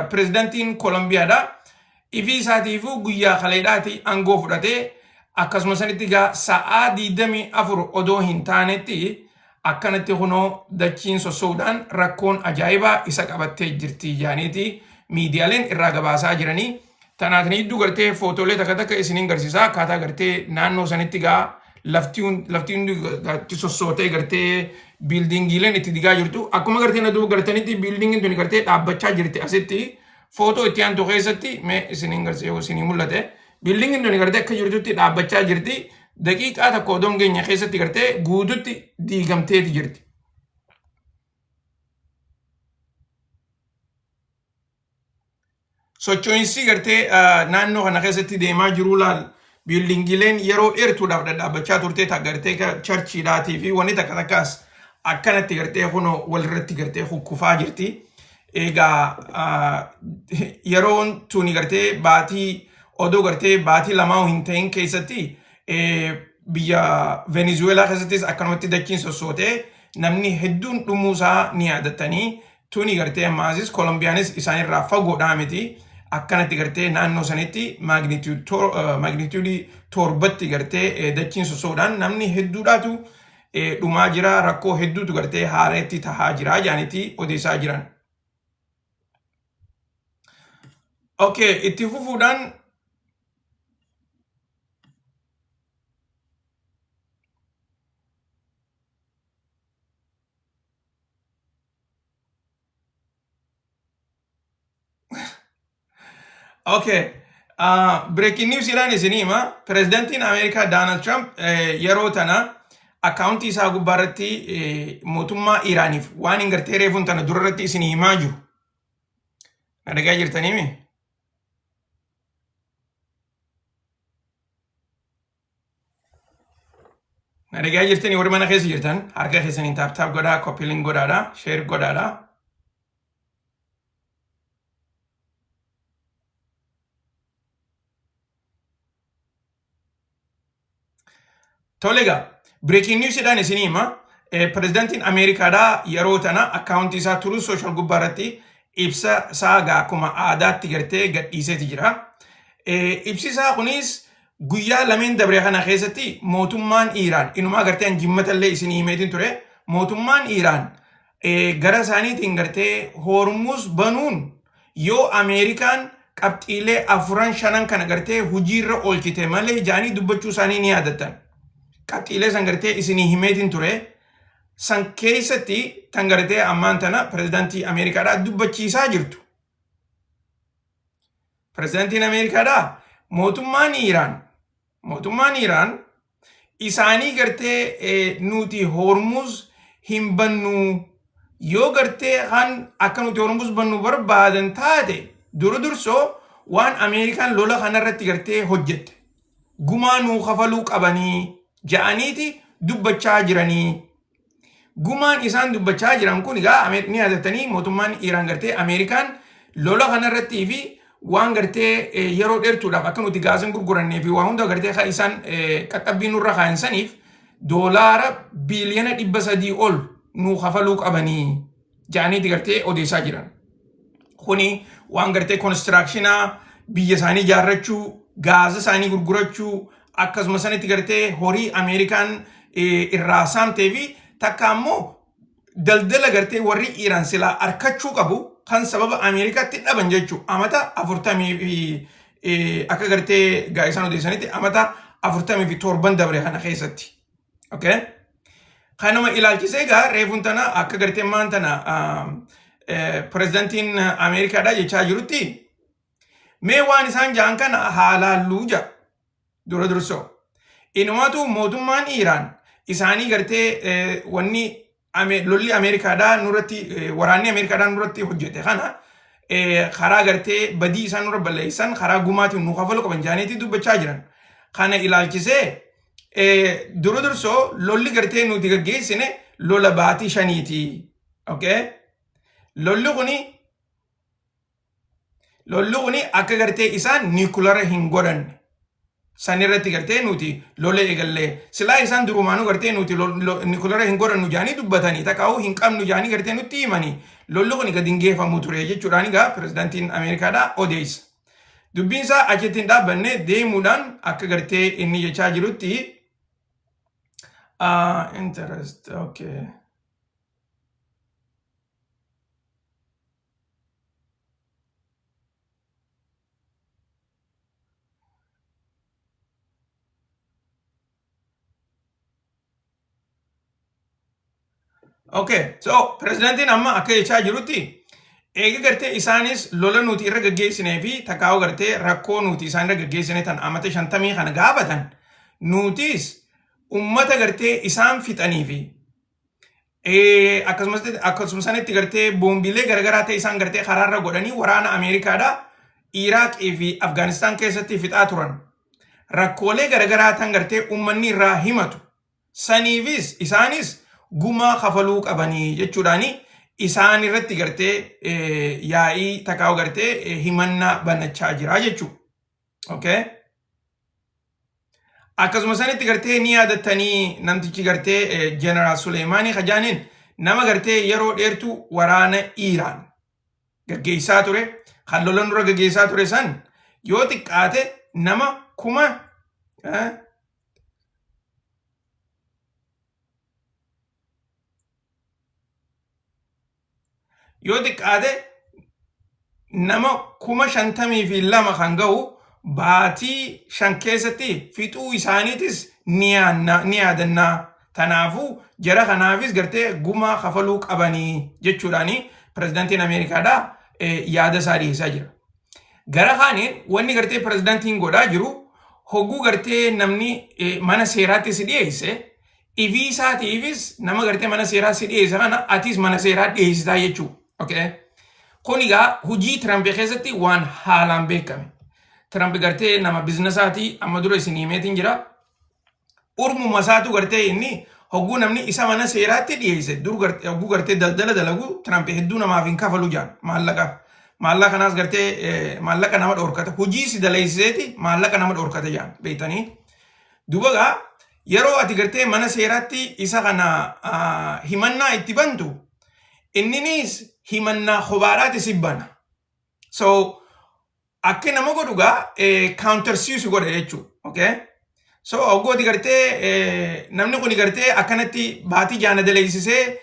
pirezidantiin Kolombiyaadha. Ifii isaatiifuu guyyaa kaleedhaati aangoo fudhatee, akkasuma sanitti egaa sa'aa 24 odoo hin taanetti akkanatti kunoo dachiin sosso'uudhaan rakkoon ajaa'ibaa isa qabattee jirti jaaniiti miidiyaaleen irraa gabaasaa jiranii. Tanaaf hedduu gartee footoolee takka takka isiniin garsiisaa, akkaataa gartee naannoo sanitti gaa lafti hundi itti sossootee gartee buildingiileen itti digaa jirtu. Akkuma gartee na duuba gartanitti buildingiin tuni gartee dhaabbachaa jirti. Asitti footoo itti aantu keessatti mee isiniin garsiisa, yoo isinii mul'ate, buildingiin tuni gartee akka jirtutti dhaabbachaa jirti. Daqiiqaa tokko odoo hin geenye keessatti gartee guututti diigamteeti jirti. Socho'insi gartee naannoo kana keessatti deemaa jiru laal. Buildingiileen yeroo dheertuudhaaf dhadhaabbachaa turte ta gartee churchiidhaatii fi wanni takka takkaas akkanatti gartee kunoo walirratti gartee kukkufaa jirti. Egaa yeroon tuni gartee baatii odoo gartee baatii lamaa hin ta'in keessatti biyya Venezuelaa keessattis akkanumatti dachiin sossootee namni hedduun dhumuusaa ni yaadattanii. Tuni gartee ammaasis Kolombiyaanis isaanirraa fagoodhaa miti. Akkanatti gartee naannoo sanitti magnitude 7tti gartee dachiin sossoodhaan namni hedduudhaatu dhumaa jira, rakkoo hedduutu gartee haareetti tahaa jira jaanitti odeessaa jiran. Okay, itti fufuudhaan, okay. Breaking news jedhaan isinii hima. Pirezidantiin Ameerikaa Donald Trump yeroo tana accountii isaa gubbaa irratti mootummaa Iraaniif waan hin gartee reefuun tana dura irratti isinii himaa jiru. Na dhagaa jirtaniimi? Na dhagaa jirtanii? Warri mana keessa jirtan harka keessaniin tap tap godhaa, copy link godhaadha, share godhaadha. Tole egaa, breaking news jedhaan isinii hima. Pirezidantiin Ameerikaadhaa yeroo tana accountii isaa Truth Social gubbaa irratti ibsa isaa egaa akkuma aadaatti gartee gadhiiseeti jira. Ibsi isaa kunis guyyaa lameen dabre kana keessatti mootummaan Iiraan, inumaa gartee an jimmata illee isinii himeetiin ture, mootummaan Iiraan gara isaaniitiin gartee Hormuz banuun yoo Ameerikaan qabxiilee afuran shanan kana gartee hojiirra oolchite malee jaanii dubbachuu isaanii ni yaadattan. Qabxiilee san gartee isinii himeetiin ture. San keessatti tan gartee ammaan tana pirezidaantii Ameerikaadhaa dubbachiisaa jirtu. Pirezidaantiin Ameerikaadhaa mootummaan Iiraan isaanii gartee nuti Hormuz hin bannu, yoo gartee kan akka nuti Hormuz bannu barbaadan taate, dura dursoo waan Ameerikaan lola kanarratti gartee hojjette gumaa nuu kafaluu qabanii ja'aniiti dubbachaa jiranii. Gumaan isaan dubbachaa jiran kun egaa ni yaadattanii, mootummaan Iiraan gartee Ameerikaan lola kanarrattii fi waan gartee yeroo dheertuudhaaf akka nuti gaazan gurgurannee fi waa hunda gartee kan isaan qaqqabbii nurra kaayansaniif doolaara biiliyoona 300 ol nuu kafaluu qabanii ja'aniiti gartee odeessaa jiran. Kuni waan gartee constructionaa biyya isaanii ijaarrachuu, gaaza isaanii gurgurachuu, akkasuma sanitti gartee horii Ameerikaan irraa saamtee fi takka ammoo daldala gartee warri Iiraan silaa arkachuu qabu kan sababa Ameerikaatti dhaban jechuu, amata 40 fi akka gartee gaa isaan odeessanitti amata 47n dabre kana keessatti. Okay? Kanuma ilaalchisee egaa reefuun tana akka gartee maan tana pirezidantiin Ameerikaadhaa jechaa jirutti, mee waan isaan ja'an kana haalaalluu ja'a dura dursoo. Inumaatu mootummaan Iiraan isaanii gartee wanni lolli Ameerikaadhaa nurratti, waraanni Ameerikaadhaa nurratti hojjete kana karaa gartee badii isaan nurra balleessan karaa gumaatiin nu kafalu qaban jaaniitii dubbachaa jiran. Kana ilaalchisee dura dursoo lolli gartee nuti gaggeessine lola baatii 5ti. Okay? Lolli kuni akka gartee isaan nuclear hin godhanne. San irratti gartee nuti lola eegallee, silaa isaan durumaanuu gartee nuti nuclear hin godhannu jaanii dubbatanii, takkaa'uu hin qabnu jaanii gartee nutti himanii, lolli kuni gadi hin geeffamu ture jechuudhaan egaa pirezidaantiin Ameerikaadhaa odeessa. Dubbiin isaa achitti hin dhaabbanne. Deemuudhaan akka gartee inni jechaa jirutti interest, okay. Okay, so pirezidaantiin amma akka jechaa jirutti, eega gartee isaanis lola nuti irra gaggeessinee fi takkaa'uu gartee rakkoo nuti isaan irra gaggeessine tan amata 50 kana gaafatan, nutis ummata gartee isaan fixanii fi akkasuma sanitti gartee boombiilee garaagaraa ta'e isaan gartee karaarra godhanii waraana Ameerikaadhaa Iraaqii fi Afgaanistaan keessatti fixaa turan. Rakkoolee garaagaraa tan gartee uummanni irraa himatu. Saniifis isaanis gumaa kafaluu qabanii jechuudhaani isaan irratti gartee yaa'ii takkaa'u gartee himannaa banachaa jira jechuudha. Okay. Akkasuma sanitti gartee ni yaadattanii, namtichi gartee Jeneraal Suleemaanii Kajaaniin nama gartee yeroo dheertuu waraana Iiraan gaggeessaa ture, kan lola dura gaggeessaa ture san, yoo xiqqaate nama kuma yoo xiqqaate nama 52,000 kan ga'u baatii 5 keessatti fixuu isaaniitis ni yaadannaa. Tanaafuu jara kanaafis gartee gumaa kafaluu qabanii jechuudhaani pirezidaantiin Ameerikaadhaa yaada isaa dhiyeessaa jira. Gara kaaniin wanni gartee pirezidaantiin godhaa jiru, hogguu gartee namni mana seeraatti si dhiyeesse, ifii isaatiifis nama gartee mana seeraa si dhiyeesse kana atis mana seeraa dhiyeessitaa jechuudha. Okay. Kun egaa hojii Tiraamp keessatti waan haalaan beekame. Tiraamp gartee nama businessaatii, amma dura isin himeetiin jira. Urmuma isaatu gartee inni hogguu namni isa mana seeraatti dhiyeesse, dur hogguu gartee daldala dalagu, Tiraamp hedduu namaaf hin kafalu jaan maallaqa. Maallaqa kanaas gartee maallaqa nama dhorkata. Hojii si daleessiseeti maallaqa nama dhorkata jaan beektanii. Duuba gaa yeroo ati gartee mana seeraatti isa kana himannaa itti bantu, inninis himannaa kophaadhaati si bana. So akka nama godhu gaa counter sue godha jechuudha. Okay? So hoggooti gartee namni kun gartee akkanatti baatii jaana daleessisee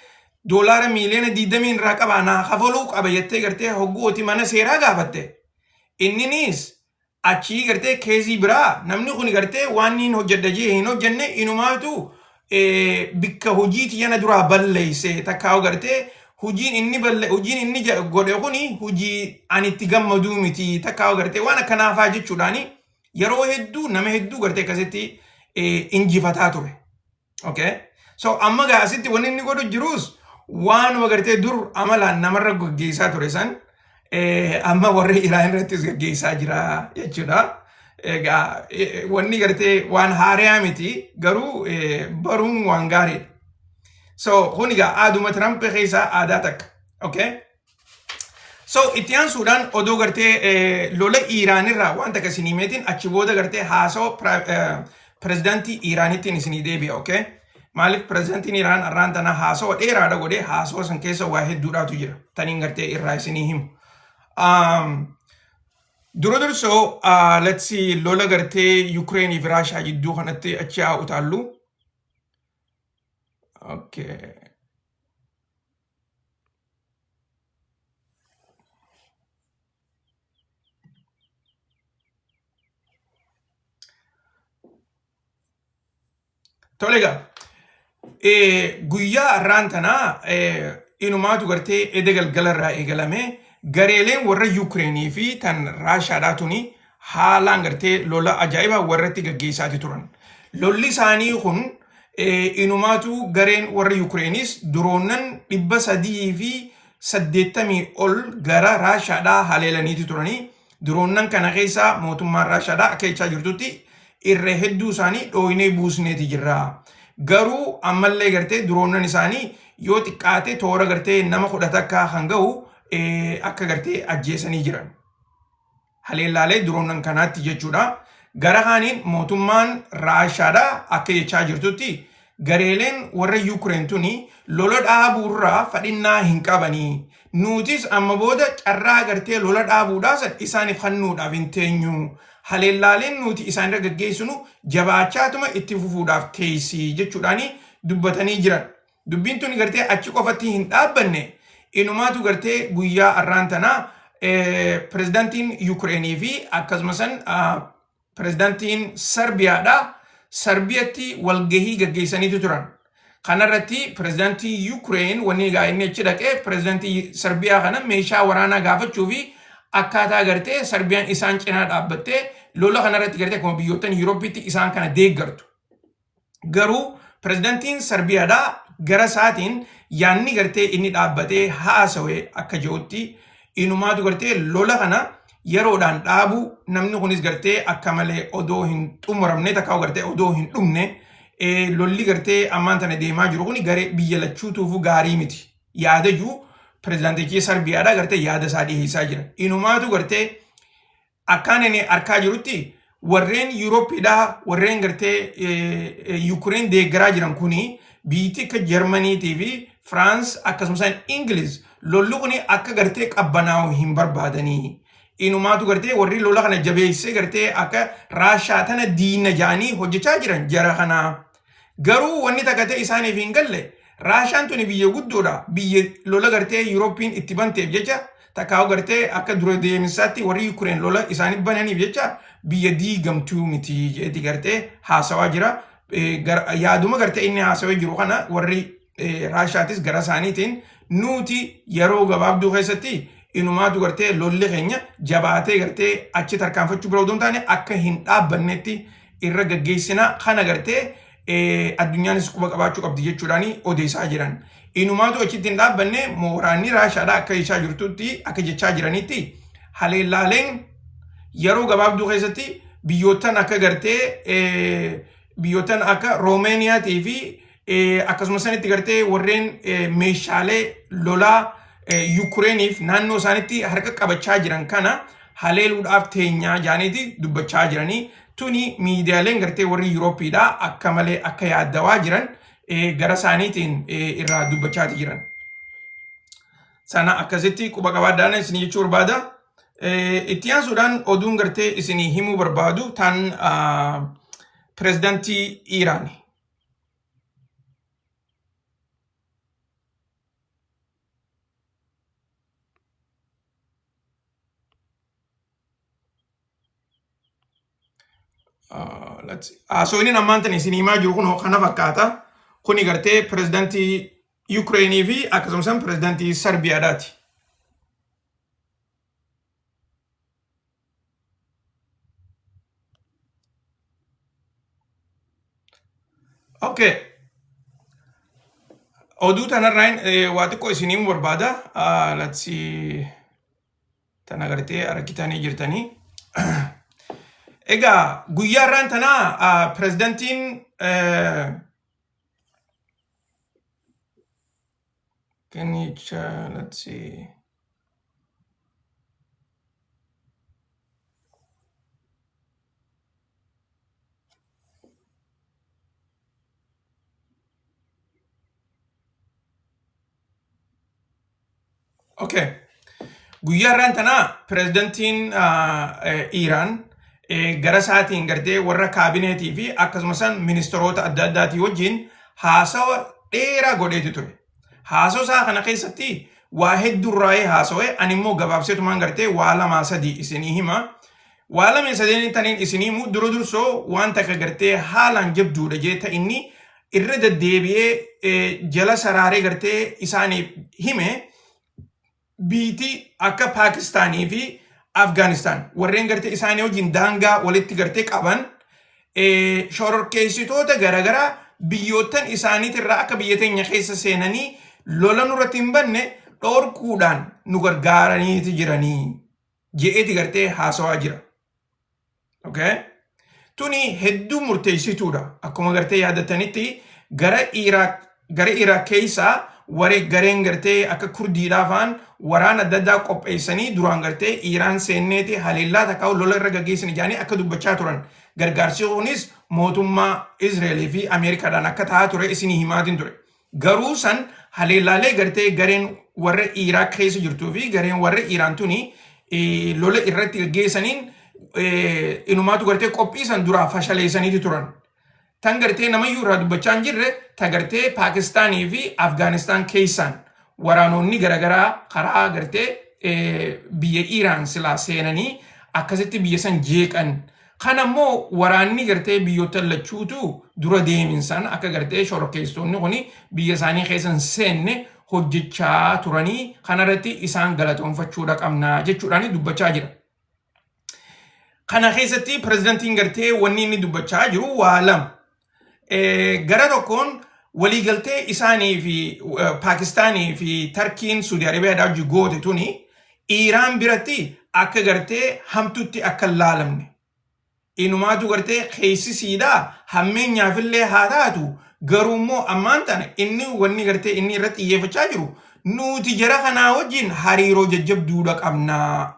doolaara miiliyoona 20 irraa qaba, naa kafaluu qaba jettee gartee hoggooti mana seeraa gaafatte. Inninis achii gartee case biraa, namni kun gartee waan inni hojjedha jee hin hojjenne, inumaatu bikka hojii tiyyana duraa balleesse, takkaa'u gartee hojiin inni godhe kuni hojii ani itti gammaduu miti, takkaa'u gartee waan akkanaafaa jechuudhaani yeroo hedduu nama hedduu gartee akkasitti injifataa ture. Okay? So amma gaa asitti wanni inni godhu jirus waanuma gartee dur amalaan namarra gaggeessaa ture san amma warri Iraan irrattis gaggeessaa jira jechuudha. Egaa wanni gartee waan haariyaa miti, garuu baruun waan gaariidha. So kun egaa aaduma Tiraamp keessaa aadaa takka. Okay? So itti aansuudhaan odoo gartee lola Iiraan irraa waan takka isinii himeetiin, achi booda gartee haasawaa pirezidaantii Iiraanittiin isinii deebi'a. Okay? Maaliif, pirezidaantiin Iiraan har'aan tana haasawa dheeraadha godhee, haasawa san keessa waa hedduudhaatu jira. Taniin gartee irraa isinii himu. Dura dursoo let's see, lola gartee Yukireenii fi Raashaa jidduu kanatti achi haa utaallu. Okay. Tole egaa, guyyaa har'aan tanaa inumaatu gartee eda galgala irraa eegalame gareeleen warra Yukireenii fi tan Raashaadhaa tuni haalaan gartee lola ajaa'ibaa warratti gaggeessaati turan. Lolli isaanii kun inumaatu gareen warra Yukireenis droonnan 380 ol gara Raashaadhaa haleelaniiti turanii. Droonnan kana keessaa mootummaan Raashaadhaa akka jechaa jirtutti irra hedduu isaanii dhooynee buusneeti jirra. Garuu ammallee gartee diroonnan isaanii yoo xiqqaate toora gartee nama 11 kan gahu akka gartee ajjeesanii jiran. Haleellaalee diroonnan kanaatti jechuudha. Gara kaaniin mootummaan Raashaadha akka jechaa jirtutti gareeleen warra Yuukireen tuni lola dhaabuurraa fadhinnaa hin qabanii. Nutis amma booda carraa gartee lola dhaabuudhaa san isaaniif kennuudhaaf hin teenyu. Haleellaaleen nuti isaanirra gaggeessinu jabaachaatuma itti fufuudhaaf teessi jechuudhaani dubbatanii jiran. Dubbiin tuni gartee achi qofatti hin dhaabbanne inumaatu gartee guyyaa arraan tanaa pirezidaantiin Yuukireenii fi akkasumas pirezidaantiin Sarbiyaadha. Sarbiyatti walgahii gaggeessaniitu turan. Kanarratti pirezidaantii Yuukireen wanni egaa inni achi dhaqee pirezidaantii Sarbiyaa kana meeshaa waraanaa gaafachuu fi akkaataa gartee Sarbiyaan isaan cinaa dhaabbattee lola kanarratti gartee akkuma biyyoottan Yuurooppiitti isaan kana deeggartu. Garuu pirezidantiin Sarbiyaadha gara isaatiin yaanni gartee inni dhaabbatee haasawe akka jirutti inumaatu gartee lola kana yeroodhaan dhaabuu namni kunis gartee akka malee odoo hin xumuramne takka gartee odoo hin dhumne lolli gartee ammaan tana deemaa jiru kun garee biyya lachuutuufuu gaarii miti. Yaada jiru pirezidantichi Sarbiyaadha gartee yaada isaa dhiyeessaa jira. Inumaatu gartee akkaan inni arkaa jirutti warreen Yuurooppiidhaa warreen gartee Yuukireen deeggaraa jiran kuni biyyi akka Jarmaniitii fi Firaans akkasumas Ingiliz lolli kuni akka gartee qabbanaa'u hin barbaadanii. Inumaatu gartee warri lola kana jabeessee gartee akka Raashaa tana diina ja'anii hojjechaa jiran jara kanaa. Garuu wanni takka ta'e isaaniif hin galle Raashaan tuni biyya guddoodha. Biyya lola gartee Yuurooppiin itti banteef jecha takkaa'u gartee akka dura deemsaatti warri Yuukireen lola isaaniif bananiif jecha biyya diigamtuu miti jeeti gartee haasawaa jira. Yaaduma gartee inni haasawee jiru kana warri Raashaatis gara isaaniitiin nuti yeroo gabaabduu keessatti inumaatu gartee lolli keenya jabaatee gartee achi tarkaanfachuu bira odoo hin taane akka hin dhaabbannetti irra gaggeessina kana gartee addunyaanis quba qabaachuu qabdi jechuudhaan odeessaa jiran. Inumaatu achitti hin dhaabbanne waraanni Raashaadha akka jechaa jirtutti akka jechaa jiranitti haleellaaleen yeroo gabaabduu keessatti biyyoottan akka gartee biyyoottan akka Roomeniyaatii fi akkasuma sanitti gartee warreen meeshaalee lolaa Yukureeniif naannoo isaanitti harka qabachaa jiran kana haleeluudhaaf teenyaa jaaniiti dubbachaa jiranii tuni miidiyaaleen gartee warri Yuurooppiidha akka malee akka yaaddawaa jiran gara isaaniitiin irraa dubbachaati jiran. Sana akkasitti quba qabaadhaan isin jechuu barbaada. Itti aansuudhaan oduun gartee isinii himuu barbaadu tan pirezidaantii Iiraani. Haasawni ammaan tana isin himaa jiru kun kana fakkaata. Kuni gartee pirezidaantii Yuukireenii fi akkasumas pirezidaantii Sarbiyaadhaati. Okay. Oduu tanarraan waa xiqqoo isin himuu barbaada. Let's see. Tana gartee argitanii jirtanii. Egaa guyyaa irraan tanaa pirezidantiin kennicha let's see. Okay. Guyyaa irraan tanaa pirezidantiin Iiraan gara isaatiin gartee warra kaabineetii fi akkasumas ministeerota adda addaatii wajjin haasawa dheeraa godheeti ture. Haasawa isaa kana keessatti waa hedduurraayee haasawe ani immoo gabaabseetumaan gartee waa lamaa sadii isinii hima. Waa lamee sadeen taniin isinii himu dura dursoo waan takka gartee haalaan jabduudha jee ta inni irra deddeebi'ee jala saraaree gartee isaaniif hime biitii akka Paakistaanii fi Afgaanistaan warreen gartee isaanii wajjin daangaa walitti gartee qaban shororkeessitoota garaagaraa biyyoottan isaaniitirraa akka biyya teenya keessa seenanii lola nurratti hin banne dhorkuudhaan nu gargaaraniiti jiranii je'eeti gartee haasawaa jira. Okay? Tuni hedduu murteessituudha. Akkuma gartee yaadatanitti gara Iraaq keessaa waree gareen gartee akka Kurdiidhaa fa'aan waraana adda addaa qopheessanii duraan gartee Iraan seenneeti haleellaa takkaa lola irra gaggeessan ijaanii akka dubbachaa turan. Gargaarsi kunis mootummaa Israa'elii fi Ameerikaadhaan akka ta'aa ture isinii himaatiin ture. Garuu san haleellaalee gartee gareen warra Iraaq keessa jirtuu fi gareen warra Iraan tuni lola irratti gaggeessaniin inumaatu gartee qophii san duraa fashaleessaniiti turan. Tan gartee namayyuu irraa dubbachaa hin jirre ta gartee Paakistaanii fi Afgaanistaan keessaan waraanonni garaagaraa karaa gartee biyya Iraan silaa seenanii akkasitti biyya san jeeqan. Kan ammoo waraanni gartee biyyoota lachuutu dura deeminsaan akka gartee shororkeessitoonni kuni biyya isaanii keessa hin seenne hojjechaa turanii, kanarratti isaan galatoonfachuudha qabna jechuudhaan dubbachaa jira. Kana keessatti pirezidantiin gartee wanni inni dubbachaa jiru waa lama. Gara tokkoon waliigaltee isaanii fi Paakistaanii fi Tarkiin Suudi Arabiyaadhaa hojii goote tuni Iiraan biratti akka gartee hamtutti akka hin laalamne. Inumaatu gartee keessisiidhaa hammeenyaafillee haa taatu, garuu immoo ammaan tana inni wanni gartee inni irratti xiyyeeffachaa jiru nuti jara kanaa wajjin hariiroo jajjabduudha qabnaa.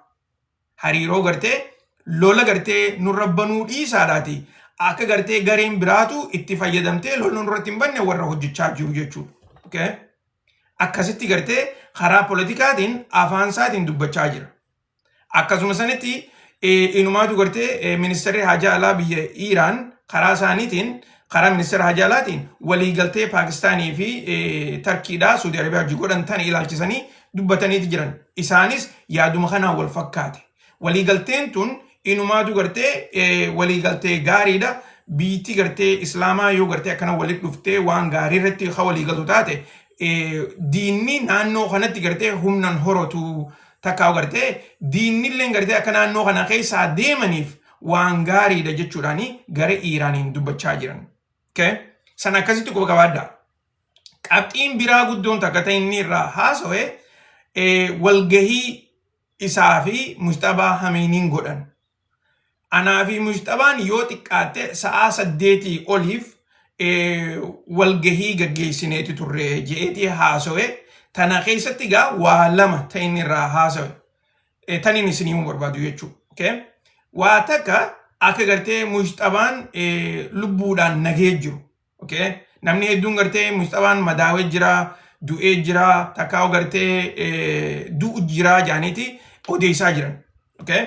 Hariiroo gartee lola gartee nurra banuu dhiisaadhaati. Akka gartee gareen biraatu itti fayyadamtee lola nurratti hin banne warra hojjechaa jiru jechuudha. Okay? Akkasitti gartee karaa politikaatiin afaan isaatiin dubbachaa jira. Akkasuma sanitti inumaatu gartee ministeerri haajaa alaa biyya Iiraan karaa isaaniitiin, karaa ministeera haajaa alaatiin, waliigaltee Paakistaanii fi Tarkiidhaa Suudi Arabiyaa hojii godhan tan ilaalchisanii dubbataniiti jiran. Isaanis yaaduma kanaan wal fakkaate. Waliigalteen tun inumaatu gartee waliigaltee gaariidha. Biitti gartee Islaamaa yoo gartee akkana walitti dhuftee waan gaarii irratti ha waliigaltu taate, diinni naannoo kanatti gartee humnan horotu takkaa gartee diinnillee gartee akka naannoo kana keessaa deemaniif waan gaariidha jechuudhaani gara Iiraaniin dubbachaa jiran. Okay? Sana akkasitti quba qabaadhaa. Qabxiin biraa guddoon takka ta'e inni irraa haasawe walgahii isaa fi Mujtabaa Hameeniin godhan. Anaa fi Mujtabaan yoo xiqqaatte sa'aa 8 oliif walgahii gaggeessineeti turre je'eetii haasawe. Tana keessatti egaa waa lama ta'e inni irraa haasawe. Tan inni isinii himuu barbaadu jechuudha. Okay? Waa takka akka gartee Mujtabaan lubbuudhaan nagee jiru. Okay? Namni hedduun gartee Mujtabaan madaawee jira, du'ee jira, takkaa gartee du'u jira jaaniiti odeessaa jiran. Okay?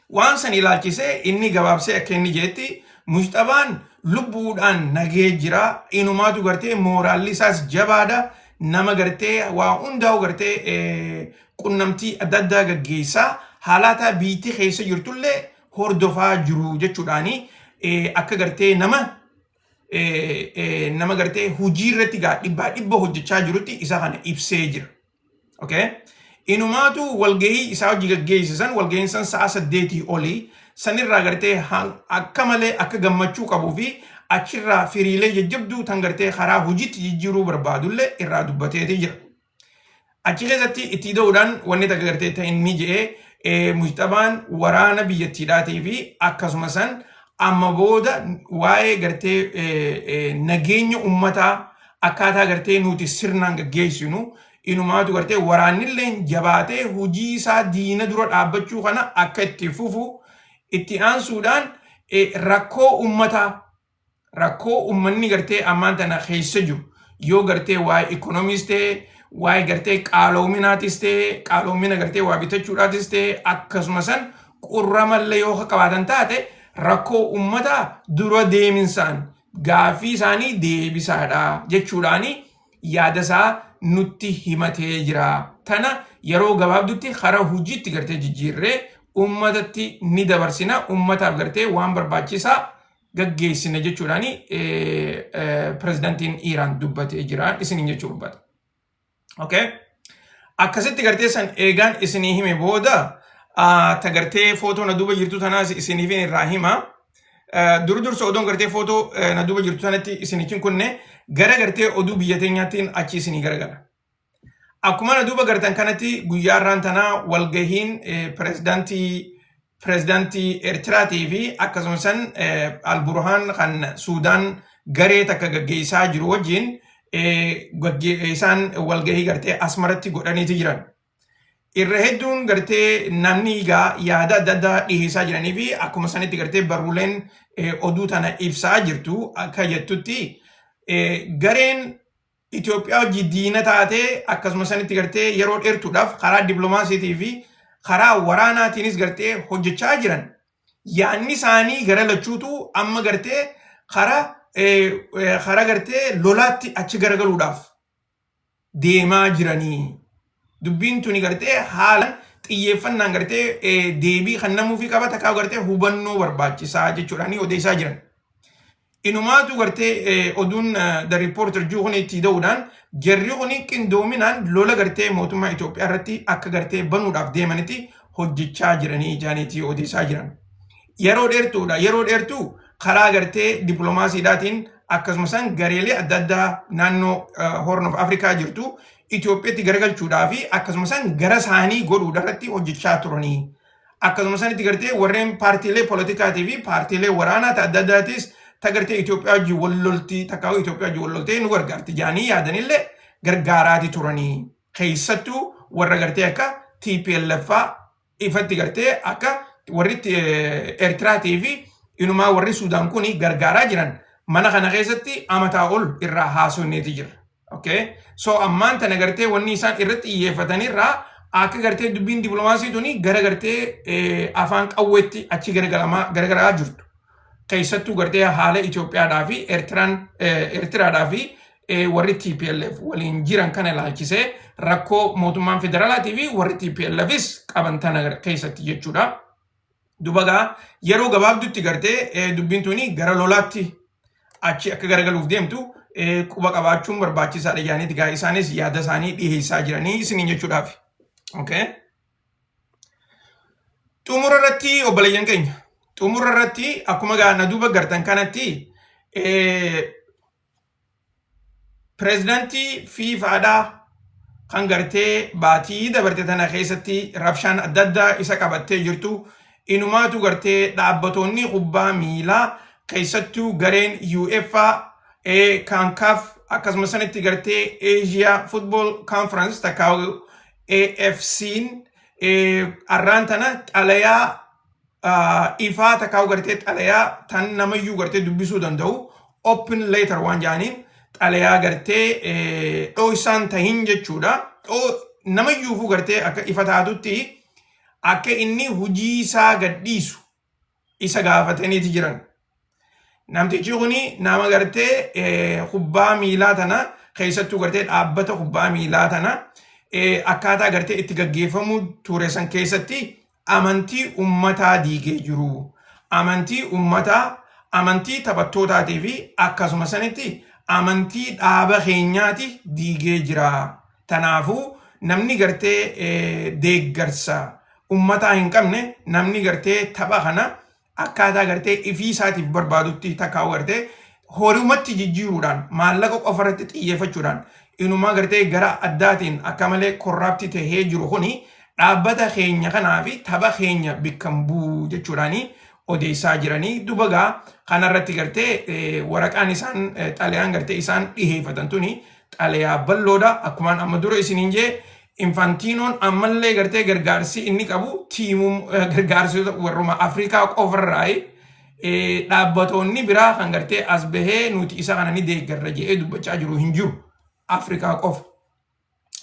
Waan san ilaalchisee inni gabaabsee akka inni jedhetti, Mujtabaan lubbuudhaan nagee jira, inumaatu gartee mooraalli isaas jabaadha, nama gartee waa hundaa'u gartee qunnamtii adda addaa gaggeessaa haalaataa biitti keessa jirtullee hordofaa jiru jechuudhaani, akka gartee nama gartee hojii irratti gaa dhibbaa dhibba hojjechaa jirutti isa kana ibsee jira. Okay? Inumaatu walgahii isaa hojii gaggeessisan, walgahiin san sa'a 8 olii sanirraa gartee akka malee akka gammachuu qabuu fi achirraa firiilee jajjabduu tan gartee karaa hojiitti jijjiiruu barbaadullee irraa dubbateeti jira. Achi keessatti itti ida'uudhaan wanni takka gartee ta'e inni je'ee, Mujtabaan waraana biyyattiidhaatii fi akkasuma san amma booda waa'ee gartee nageenya ummataa akkaataa gartee nuti sirnaan gaggeessinu, inumaatu gartee waraannillee jabaatee hojii isaa diina dura dhaabbachuu kana akka itti fufu, itti aansuudhaan rakkoo ummataa, rakkoo ummanni gartee ammaan tana keessa jiru, yoo gartee waa'ee ikoonomiis ta'e, waa'ee gartee qaaloominaatis ta'e, qaaloomina gartee waa bitachuudhaatis ta'e, akkasuma san qurramallee yoo qabaatan taate, rakkoo ummataa dura deeminsaan gaaffii isaanii deebisaadha jechuudhaani yaada isaa nutti himatee jira. Tana yeroo gabaabdutti karaa hojiitti gartee jijjiirree ummatatti ni dabarsina, ummataaf gartee waan barbaachisaa gaggeessina jechuudhaani pirezidantiin Iiraan dubbatee jira isiniin jechuu barbaada. Okay? Akkasitti gartee san eegaan isinii hime booda, ta gartee footoo na duuba jirtu tanaas isiniif irraa hima. Dur dursa odoon gartee footoo na duuba jirtu tanatti isiniif kunne gara gartee oduu biyya teenyaattiin achi isinii garagala. Akkuma na duuba gartan kanatti guyyaa irraan tanaa walgahiin pirezidantii Pireezidaantii Eertiraatii fi akkasumas Alburhaan kan Suudaan garee takka gaggeessaa jiru wajjin isaan walgahii gartee Asmaratti godhaniiti jiran. Irra hedduun gartee namni egaa yaada adda addaa dhiyeessaa jiranii fi akkuma sanitti gartee barruuleen oduu tana ibsaa jirtu akka jettutti, gareen Itoophiyaa hojii diina taatee akkasuma sanitti gartee yeroo dheertuudhaaf karaa dippiloomaasiitii fi karaa waraanaatiinis gartee hojjechaa jiran, yaadni isaanii gara lachuutu amma gartee karaa gartee lolaatti achi garagaluudhaaf deemaa jiranii. Dubbiin tuni gartee haalaan xiyyeeffannaan gartee deebii kan namuufi qaba takkaa gartee hubannoo barbaachisaa jechuudhaan odeessaa jiran. Inumaatu gartee oduun The Reporter jiru kun itti da'uudhaan, jarri kun qindoominaan lola gartee mootummaa Itoophiyaa irratti akka gartee banuudhaaf deemanitti hojjechaa jiranii jaaniitii odeessaa jiran. Yeroo dheertuudha. Yeroo dheertuu karaa gartee dippiloomaasiidhaatiin akkasumas gareelee adda addaa naannoo Horn of Africa jirtu Itoophiyaatti garagalchuudhaa fi akkasumas gara isaanii godhuudha irratti hojjechaa turanii. Akkasuma sanitti gartee warreen paartiilee poolitikaatii fi paartiilee waraanaa adda addaatis ta gartee Itoophiyaa wajjin wal loltii takkaa Itoophiyaa wajjin wal loltee nu gargaarti jaanii yaadanillee gargaaraati turanii. Keessattuu warra gartee akka TPLF ifatti gartee akka warri Eertiraatii fi inumaa warri Suudaan kun gargaaraa jiran mana kana keessatti amataa ol irraa haasofneeti jira. Okay? So ammaan tana gartee wanni isaan irratti xiyyeeffatanirraa akka gartee dubbiin dippiloomaasii tuni gara gartee afaan qawweetti achi garagalaa jirtu. Keessattuu gartee haala Itoophiyaadhaa fi Eertiraadhaa fi warri TPLF waliin jiran kana ilaalchisee rakkoo mootummaan federaalaatii fi warri TPLFis qaban tana keessatti jechuudha. Dubagaa yeroo gabaabdutti gartee dubbiin tuni gara lolaatti achi akka garagaluuf deemtu quba qabaachuun barbaachisaadha jaaniiti gaa isaanis yaada isaanii dhiyeessaa jiranii isiniin jechuudhaaf. Okay. Xumura irratti, obboleeyyan keenya, xumura irratti akkuma gaa na duuba gartan kanatti, pireezidaantii FIFAdhaa kan gartee baatii dabarte tana keessatti rabshaan adda addaa isa qabattee jirtu, inumaatu gartee dhaabbatoonni kubbaa miilaa, keessattuu gareen UEFA, CONCACAF, akkasumas sanitti gartee Asia Football Conference takkaa AFC'n arraan tana xalayaa ifaa takkaa gartee xalayaa tan namayyuu gartee dubbisuu danda'u, open letter waan jedhaniin, xalayaa gartee dho'isaan tahin jechuudha. Namayyuufuu gartee akka ifa taatutti akka inni hujii isaa gadhiisu isa gaafataniiti jiran. Namtichi kuni nama gartee kubbaa miilaa tana, keessattuu gartee dhaabbata kubbaa miilaa tana akkaataa gartee itti gaggeeffamuu ture san keessatti amantii ummataa diigee jiru. Amantii ummataa, amantii taphattootaatii fi akkasuma sanitti amantii dhaaba keenyaati diigee jira. Tanaafuu namni gartee deeggarsa ummataa hin qabne, namni gartee tapha kana akkaataa gartee ifii isaatiif barbaadutti takkaa gartee horumatti jijjiiruudhaan, maallaqa qofa irratti xiyyeeffachuudhaan, inumaa gartee gara addaatiin akka malee corrupt tahee jiru kuni dhaabbata keenya kanaa fi tapha keenya bikkan bu'u jechuudhaani odeessaa jiranii. Duba gaa kanarratti gartee waraqaan isaan, xalayaan gartee isaan dhiheeffatan tuni xalayaa bal'oodha. Akkumaan amma dura isiniin jee, Infantiinoon ammallee gartee gargaarsi inni qabu tiimuu gargaarsota warruma Afrikaa qofarraayi. Dhaabbatoonni biraa kan gartee as bahee nuti isa kana ni deeggarra jedhee dubbachaa jiru hin jiru. Afrikaa qofa.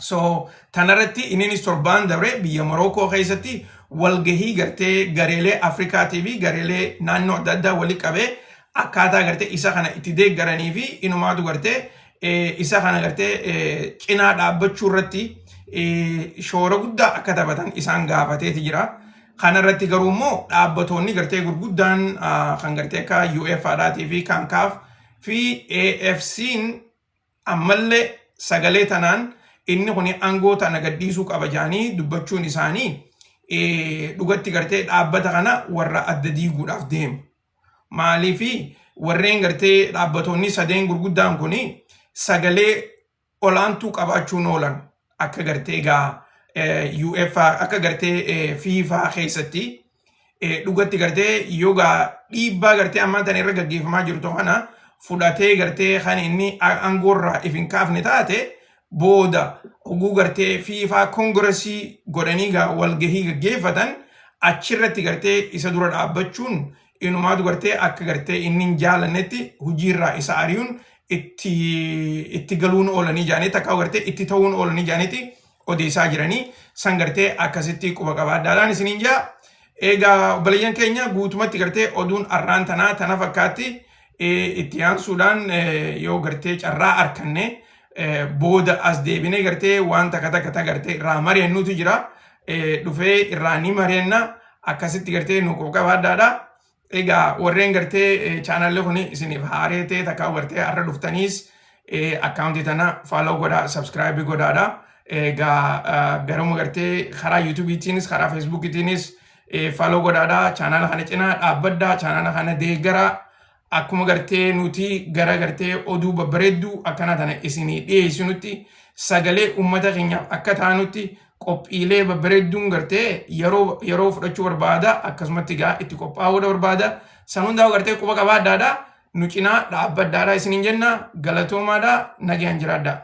So tanarratti inninis torbaan dabre biyya Morookoo keessatti walgahii gartee gareelee Afrikaatii fi gareelee naannoo adda addaa walii qabee akkaataa gartee isa kana itti deeggaranii fi inumaatu gartee isa kana gartee cinaa dhaabbachuu irratti shoora guddaa akka taphatan isaan gaafateeti jira. Kanarratti garuu immoo dhaabbatoonni gartee gurguddaan kan gartee akka UEFA-dhaatii fi CONCACAF fi AFC'n ammallee sagalee tanaan inni kun aangoo tana gadhiisuu qaba jedhanii dubbachuun isaanii dhugatti gartee dhaabbata kana warra adda diiguudhaaf deemu. Maaliifi warreen gartee dhaabbatoonni sadeen gurguddaan kun sagalee olaantuu qabaachuun oolan akka gartee egaa UEFA, akka gartee FIFA keessatti. Dhugatti gartee yogaa dhiibbaa gartee ammaan tana irra gaggeeffamaa jirtu kana fudhatee gartee kan inni aangoorraa if hin kaafne taate, booda oguu gartee FIFA Congressii godhanii gaa walgahii gaggeeffatan, achirratti gartee isa dura dhaabbachuun inumaatu gartee akka gartee inni hin jaalannetti hojiirraa isa ari'uun itti galuun oolanii jaanii, takka gartee itti ta'uun oolanii jaaniiti odeessaa jiranii. San gartee akkasitti quba qabaadhaadhaan isiniin jaa. Egaa obboleeyyan keenya, guutumatti gartee oduun arraan tanaa tana fakkaatti. Itti aansuudhaan yoo gartee carraa arkanne booda as deebinee gartee waan takka takka ta gartee irraa mari'annutu jira. Dhufee irraa ni mari'anna, akkasitti gartee nu quba qabaadhaadha. Egaa warreen gartee chaanalli kun isiniif haaree ta'e, takka gartee har'a dhuftaniis, akkaawuntii tana follow godhaa, subscribe godhaadha. Egaa garuma gartee karaa YouTubeiitiinis karaa Facebookiitiinis follow godhaadha. Chaanala kana cinaa dhaabbadhaa, chaanala kana deeggaraa. Akkuma gartee nuti gara gartee oduu babbareedduu akkana tana isinii dhiyeessinutti, sagalee uummata keenyaaf akka taanutti, qophiilee babbareedduun gartee yeroo yeroo fudhachuu barbaada, akkasumatti gaa itti qophaa'uu barbaada. San hundaa gartee quba qabaadhaadha, nu cinaa dhaabbadhaadha isiniin jenna. Galatoomaadha, nagaan jiraadha.